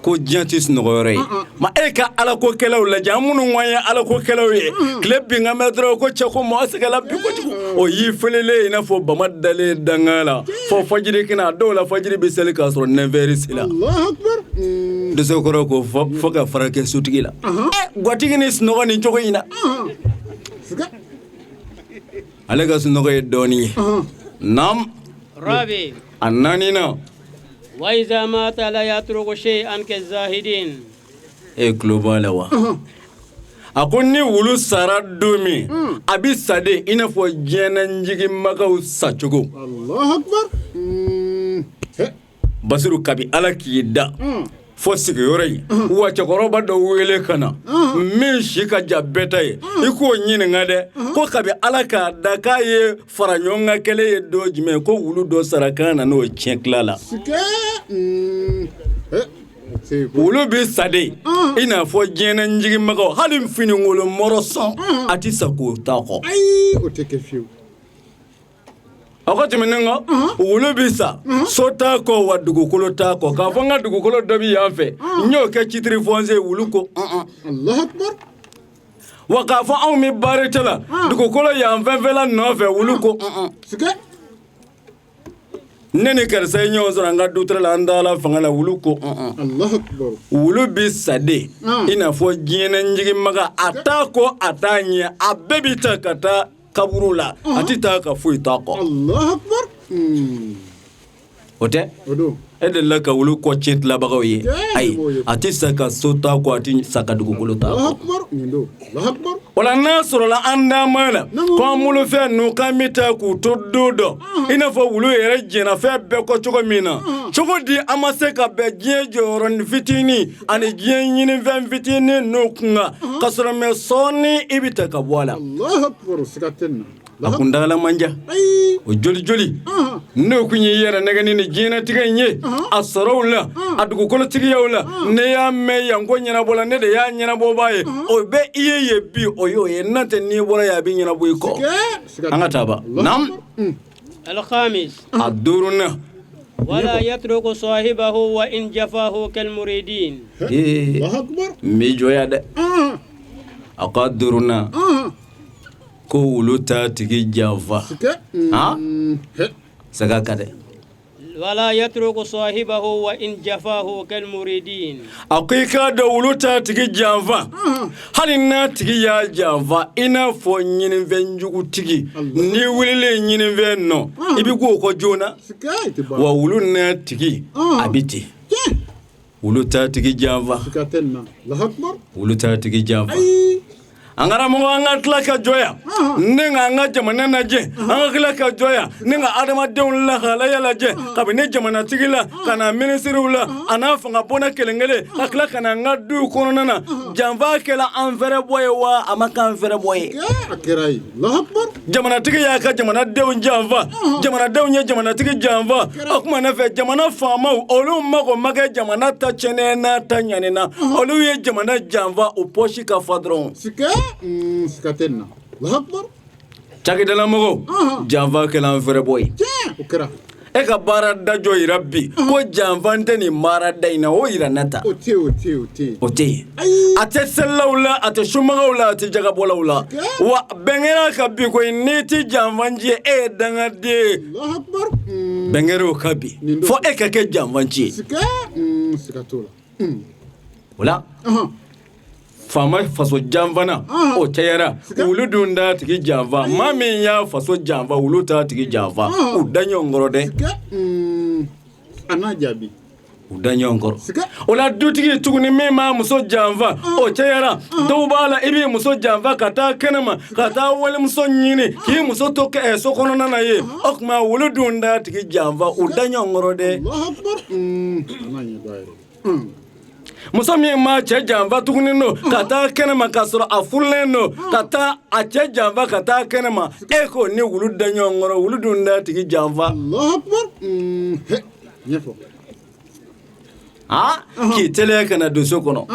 ko diɲɛ tɛ sunɔgɔyɔrɔ ye. Ma e ka alakokɛlaw lajɛ, an minnu ye alakokɛlaw ye, tile binkan bɛ dɔrɔn ko cɛ ko mɔgɔ sɛgɛnla bi kojugu, o y'i felelen i n'a fɔ bama dalen danga la fɔ fajiri kɛnɛ. A dɔw la fajiri bɛ seli k'a sɔrɔ 9 heures sera. Dɛsɛ kɔrɔ ko fo ka fara kɛ sotigi la. Gatigi ni sunɔgɔ ni cogo in na, ale ka sunɔgɔ ye dɔɔnin ye. Naam. A naaninan. Wa iza mata la yatruku shay'an kazahidin. E tulo b'a la wa? A ko ni wulu sara don min, a bɛ sa de i n'a fɔ diɲɛnajigimagaw sacogo. Basiru, kabi ala k'i da fo sigiyɔrɔ in wa, cɛkɔrɔba dɔ wele ka na min si ka jan bɛɛ ta ye, i k'o ɲininka dɛ, ko kabi ala k'a da k'a ye fara ɲɔgɔn kan kɛlɛ ye don jumɛn ko wulu dɔ sara k'a na n'o tiɲɛ tila la. Wulu bɛ sa de i n'a fɔ diɲɛnajigimagaw, hali finikolon mɔrɔsɔn a tɛ sa k'o t'a kɔ. A ko tɛmɛnen kɔ, wulu bɛ sa so t'a kɔ wa dugukolo t'a kɔ. K'a fɔ n ka dugukolo dɔ bɛ yan fɛ, n y'o kɛ titre foncier, wulu ko wa k'a fɔ anw bɛ baarita la dugukolo yan fɛnfɛla nɔfɛ, wulu ko ne ni karisa ye ɲɔgɔn sɔrɔ an ka dutɛrɛ la, an taara fanga la, wulu ko wulu bɛ sa de i n'a fɔ diɲɛnajigimaga, a t'a kɔ a t'a ɲɛ, a bɛɛ bɛ taa ka taa kaburu la, a tɛ taa ka foyi t'a kɔ. O tɛ e delila ka wulu kɔ tiɲɛ tilabagaw ye? Ayi, a tɛ sa ka so t'a kɔ, a tɛ sa ka dugukolo t'a kɔ. O la n'a sɔrɔla an taama la ko an bolofɛn ninnu k'an bɛ taa k'u to don dɔ i n'a fɔ wulu yɛrɛ jɛnna fɛn bɛɛ kɔ cogo min na, cogo di an ma se ka bɛn diɲɛ jɔyɔrɔnin fitinin ani diɲɛ ɲinifɛn fitinin ninnu kun kan, ka sɔrɔ mɛ sɔɔni i bɛ ta ka bɔ a la? A kuntagala man jan. O joli joli n'o kun ye yɛrɛ nɛgɛni ni diɲɛnatigɛ in ye, a sɔrɔw la, a dugukolotigiyaw la, ne y'a mɛn yan ko ɲɛnabɔla, ne de y'a ɲɛnabɔbaa ye, o bɛ i ye yen bi, o y'o ye. N'o tɛ n'i bɔra yen, a bɛ ɲɛnabɔ i kɔ. An ka taa ba. Naam. Alkhamis. A duurunan. Wala yatruku sahibahu wa in jafahu kal muridin. Ee, n b'i jɔ yan dɛ. A ko a duurunan, ko wulu t'a tigi janfa. Saga ka dɛ. Wala yatruku sahibahu wa in jafahu kal muridin. A ko i k'a dɔn wulu t'a tigi janfa, hali n'a tigi y'a janfa, i n'a fɔ ɲinifɛnjugutigi. N'i wulilen ɲinifɛn nɔ, i bɛ k'o kɔ joona wa. Wulu n'a tigi a bɛ ten. Wulu t'a tigi janfa, wulu t'a tigi janfa. An karamɔgɔ, an ka tila ka jɔ yan ne ka an ka jamana lajɛ, an ka tila ka jɔ yan ne ka adamadenw lahalaya lajɛ, kabini jamanatigi la ka na minisiriw la, a n'a fanga bɔnna kelen kelen, ka tila ka na an ka duw kɔnɔna na. Janfa kɛla an fɛrɛ bɔ ye wa a ma k'an fɛrɛ bɔ ye? A kɛra ye. Allahu akbar. Jamanatigi y'a ka jamanadenw janfa, jamanadenw ye jamanatigi janfa. O tuma ne fɛ, jamana faamaw, olu mago ma kɛ jamana ta tiɲɛnen n'a ta ɲanen na. Olu ye jamana janfa u pɔsi ka fa dɔrɔn. Siga siga tɛ nin na. Allahu akbar. Cakɛdalamɔgɔw, janfa kɛla an fɛrɛ bɔ ye. O kɛra. E ka baara dajɔ yira bi ko janfa tɛ nin baarada in na, o yira na ta. O tɛ yen, o tɛ yen, o tɛ yen. O tɛ yen, a tɛ selilaw la, a tɛ sunbagaw la, a tɛ jagabɔlaw la. Wa bɛn kɛra ka bi koyi, n'i ti janfanci ye, e ye dangaden ye. Allahu akbar. Bɛn kɛra o kan bi, fo e ka kɛ janfanci ye. Siga siga t'o la. O la, faama faso janfana, o cayara. Wulu dun t'a tigi janfa. Maa min y'a faso janfa, wulu t'a tigi janfa. U da ɲɔgɔn kɔrɔ dɛ. A n'a jaabi. U da ɲɔgɔn kɔrɔ. O la, dutigi tuguni min b'a muso janfa, o cayara. Dɔw b'a la, i b'i muso janfa ka taa kɛnɛma ka taa walimuso ɲini k'i muso to so kɔnɔna na ye. O tuma, wulu dun t'a tigi janfa. U da ɲɔgɔn kɔrɔ dɛ. Allahu akbar. A n'a ɲɛdɔn a yɛrɛ. Muso min ma cɛ janfa tuguni don ka taa kɛnɛma ka sɔrɔ a furulen don, ka taa a cɛ janfa ka taa kɛnɛma, e k'o ni wulu da ɲɔgɔn kɔrɔ. Wulu dun t'a tigi janfa. Allahu akbar. He, ɲɛfɔ. Aa, k'i teliya ka na don so kɔnɔ.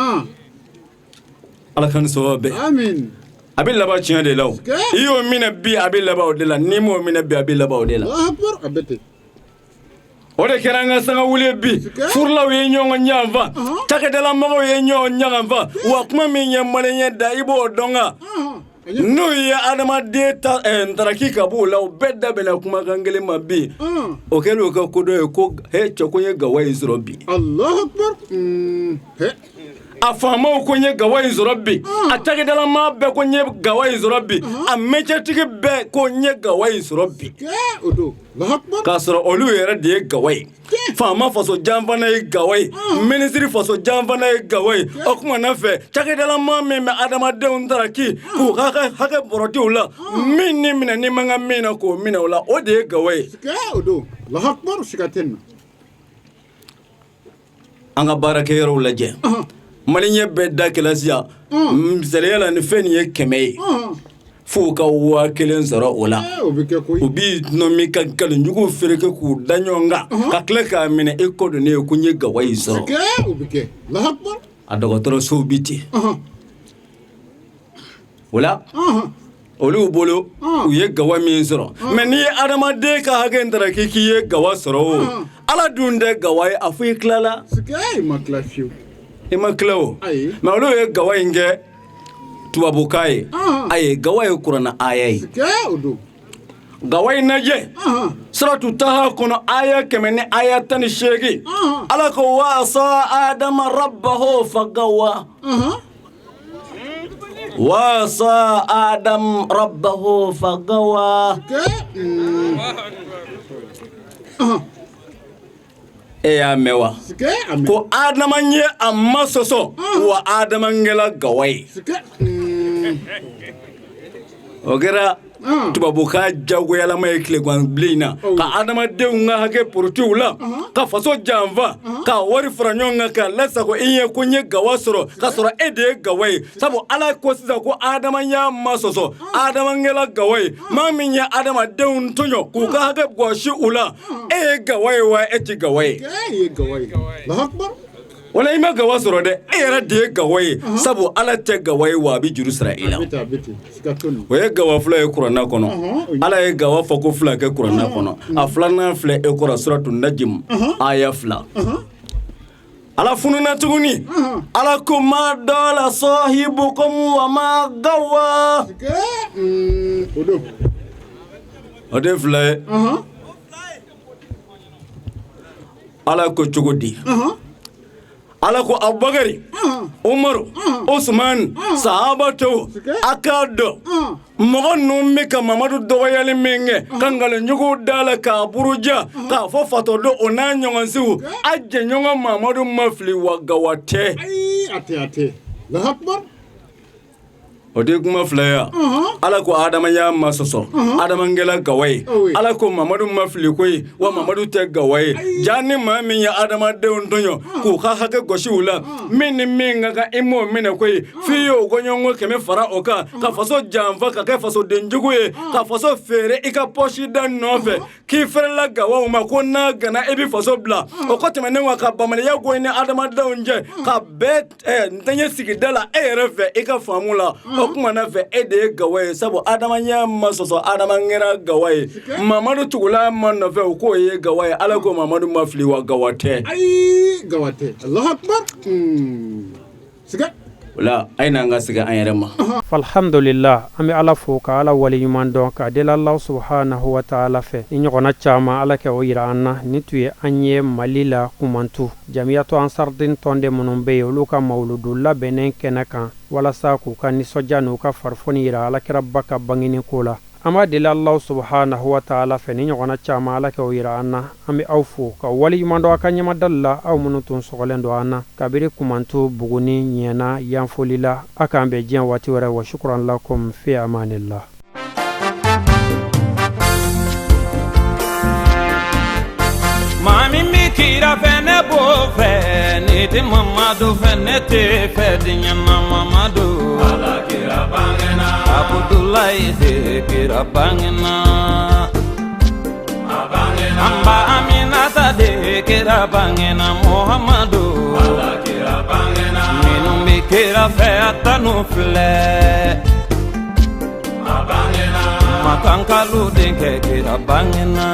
Ala ka ni sɔrɔ bɛɛ. Amin. A bɛ laban tiɲɛ de la. O i y'o minɛ bi, a bɛ laban o de la. N'i m'o minɛ bi, a bɛ laban o de la. Allahu akbar. A bɛ ten. O de kɛra an ka sanga wuli bi. Furulaw ye ɲɔgɔn janfa, cakɛdalamɔgɔw ye ɲɔgɔn janfa. Wa kuma min ye maliyɛn da, i b'o dɔn kan n'u ye adamaden ta ntaraki ka b'o la, u bɛɛ da bɛnna kumakan kelen ma bi. O kɛlen u ka kodɔn ye ko he cɛ, ko n ye gawa in sɔrɔ bi. Allahu akbar. He. A faamaw ko n ye gawa in sɔrɔ bi, a cakɛdalamaa bɛɛ ko n ye gawa in sɔrɔ bi, a mɛcɛtigi bɛɛ ko n ye gawa in sɔrɔ bi. O don. Allahu akbar. K'a sɔrɔ olu yɛrɛ de ye gawa ye. Faama faso janfana ye gawa ye, minisiri faso janfana ye gawa ye. O tuma na fɛ, cakɛdalamaa min bɛ adamadenw taraki k'u ka hakɛ bɔrɔtiw la, min ni minɛ ni man kan min na k'o minɛ o la, o de ye gawa ye. Siga o don. Allahu akbar. Siga tɛ nin na. An ka baarakɛyɔrɔw lajɛ, maliyɛn bɛɛ da kɛlɛ sisan. Misaliya la, ni fɛn nin ye 100 ye, f'u ka 1000 sɔrɔ o la. O bɛ kɛ koyi. U b'i nɔmi ka nkalonjugu fereke k'u da ɲɔgɔn kan, ka tila k'a minɛ e kɔ don ne ye ko n ye gawa in sɔrɔ. Siga o bɛ kɛ. Allahu akbar. A dɔgɔtɔrɔsow bi ten. O la, olu bolo, u ye gawa min sɔrɔ mɛ, n'i ye adamaden ka hakɛ in k'i ye gawa sɔrɔ, o Ala dun tɛ gawa ye. A fo i tilala. Siga i ma tila fiyewu. I ma tila o. Ayi. Mɛ olu ye gawa in kɛ tubabukan ye. Ayi, gawa ye kuranna aya ye. Siga o don. Gawa in lajɛ, suratu Taha kɔnɔ, aya 118. Ala ko wa asa adama rabbahu fagawa. Wa asa adam rabbahu fagawa. E y'a mɛn wa? Siga a mɛn. Ko adama ye a ma sɔsɔ, wa adama kɛla gawa ye. Siga. O kɛra tubabukan jagoyalama ye tilegan bilen in na, ka adamadenw ka hakɛ porotiw la, ka faso janfa, ka wari fara ɲɔgɔn kan ka lasago i ye ko n ye gawa sɔrɔ, ka sɔrɔ e de ye gawa ye. Sabu Ala ko sisan ko adama y'a ma sɔsɔ, adama kɛla gawa ye. Maa min ye adamadenw tɔɲɔ k'u ka hakɛ gɔsi u la, e ye gawa ye wa e ti gawa ye? Siga i ye gawa ye. Allahu akbar. Wala i ma gawa sɔrɔ dɛ, e yɛrɛ de ye gawa ye. Sabu Ala tɛ gawa ye, wa a bɛ juru sara i la. A bɛ ten, a bɛ ten. Siga t'o la. O ye gawa fila ye kuranna kɔnɔ. Ala ye gawa fɔ ko fila kɛ kuranna kɔnɔ. A filanan filɛ e kɔrɔ, suratu Najim aya 2. Ala fununa tuguni. Ala ko ma dala sahibukum wa ma gawa. Siga o don. O de fila ye. Ala ko cogo di? Ala ko Abubakari, Umaru, Usman, sahaba tɔw, a k'a dɔn mɔgɔ ninnu bɛ ka Mamadu dɔgɔyali min kɛ, ka nkalonjuguw da la k'a buruja k'a fɔ fatɔ don, o n'a ɲɔgɔnsiw, a jɛɲɔgɔn Mamadu ma fili wa gawa tɛ. Ayi, a tɛ, a tɛ. Allahu akbar. O tɛ kuma fila ye wa? Ala ko adamaya ma sɔsɔ, adama kɛla gawa ye. Ala ko Mamadu ma fili koyi, wa Mamadu tɛ gawa ye. Ja ni maa min ye adamadenw tɔɲɔ k'u ka hakɛ gosi u la, min ni min ka kan i m'o minɛ koyi, f'i y'o gɔɲɔnko 100 fara o kan, ka faso janfa, ka kɛ fasodenjugu ye, ka faso feere i ka pɔsi da nɔfɛ, k'i fɛrɛla gawaw ma ko n'a gana i bɛ faso bila. O kɔ tɛmɛnen kɔ, ka bamaniya ko i ni adamadenw cɛ, ka bɛɛ ntɛɲɛ sigida la e yɛrɛ fɛ i ka faamu la, o kuma na fɛ e de ye gawa ye, sabu adamaya ma sɔsɔ, adama kɛra gawa ye. Mamadu tugula ma nɔfɛ, o k'o ye gawa ye. Ala ko Mamadu ma fili, wa gawa tɛ. Ayi, gawa tɛ. Allahu akbar. Siga. O la a ye n'an ka segin an yɛrɛ ma. Alhamdulillah, an bɛ Ala fo ka Ala waleɲuman dɔn k'a deli Alahu subahanahu wa taala fɛ ni ɲɔgɔnna caman Ala kɛ o yira an na. Nin tun ye an ye Mali la Kumantu Jamiyatu Ansardin tɔnden minnu bɛ yen, olu ka mawuludu labɛnnen kɛnɛ kan walasa k'u ka nisɔndiya n'u ka farifoni yira Alakiraba ka bangeni ko la. An b'a deli Alahu subahanahu wa taala fɛ ni ɲɔgɔnna caman Ala kɛ o yira an na. An bɛ aw fo ka waleɲuman dɔn aw ka ɲɛmadali la, aw minnu tun sɔgɔlen don an na kabiri Kumantu, Buguni, Ɲɛna, Yanfolila. A k'an bɛn diɲɛ waati wɛrɛ. Wa shukran lakum fi amanillah. Maa min bɛ kira fɛ ne b'o fɛ, ni tɛ Mamadu fɛ ne tɛ fɛ diɲɛ na Mamadu. Ala kira bangena. Abudulayi de kira bangena. A bangena. An ba Aminata de kira bangena Muhamadu. Ala kira bangena. Minnu bɛ kira fɛ a tanu filɛ. A bangena. Makankalu denkɛ kira bangena.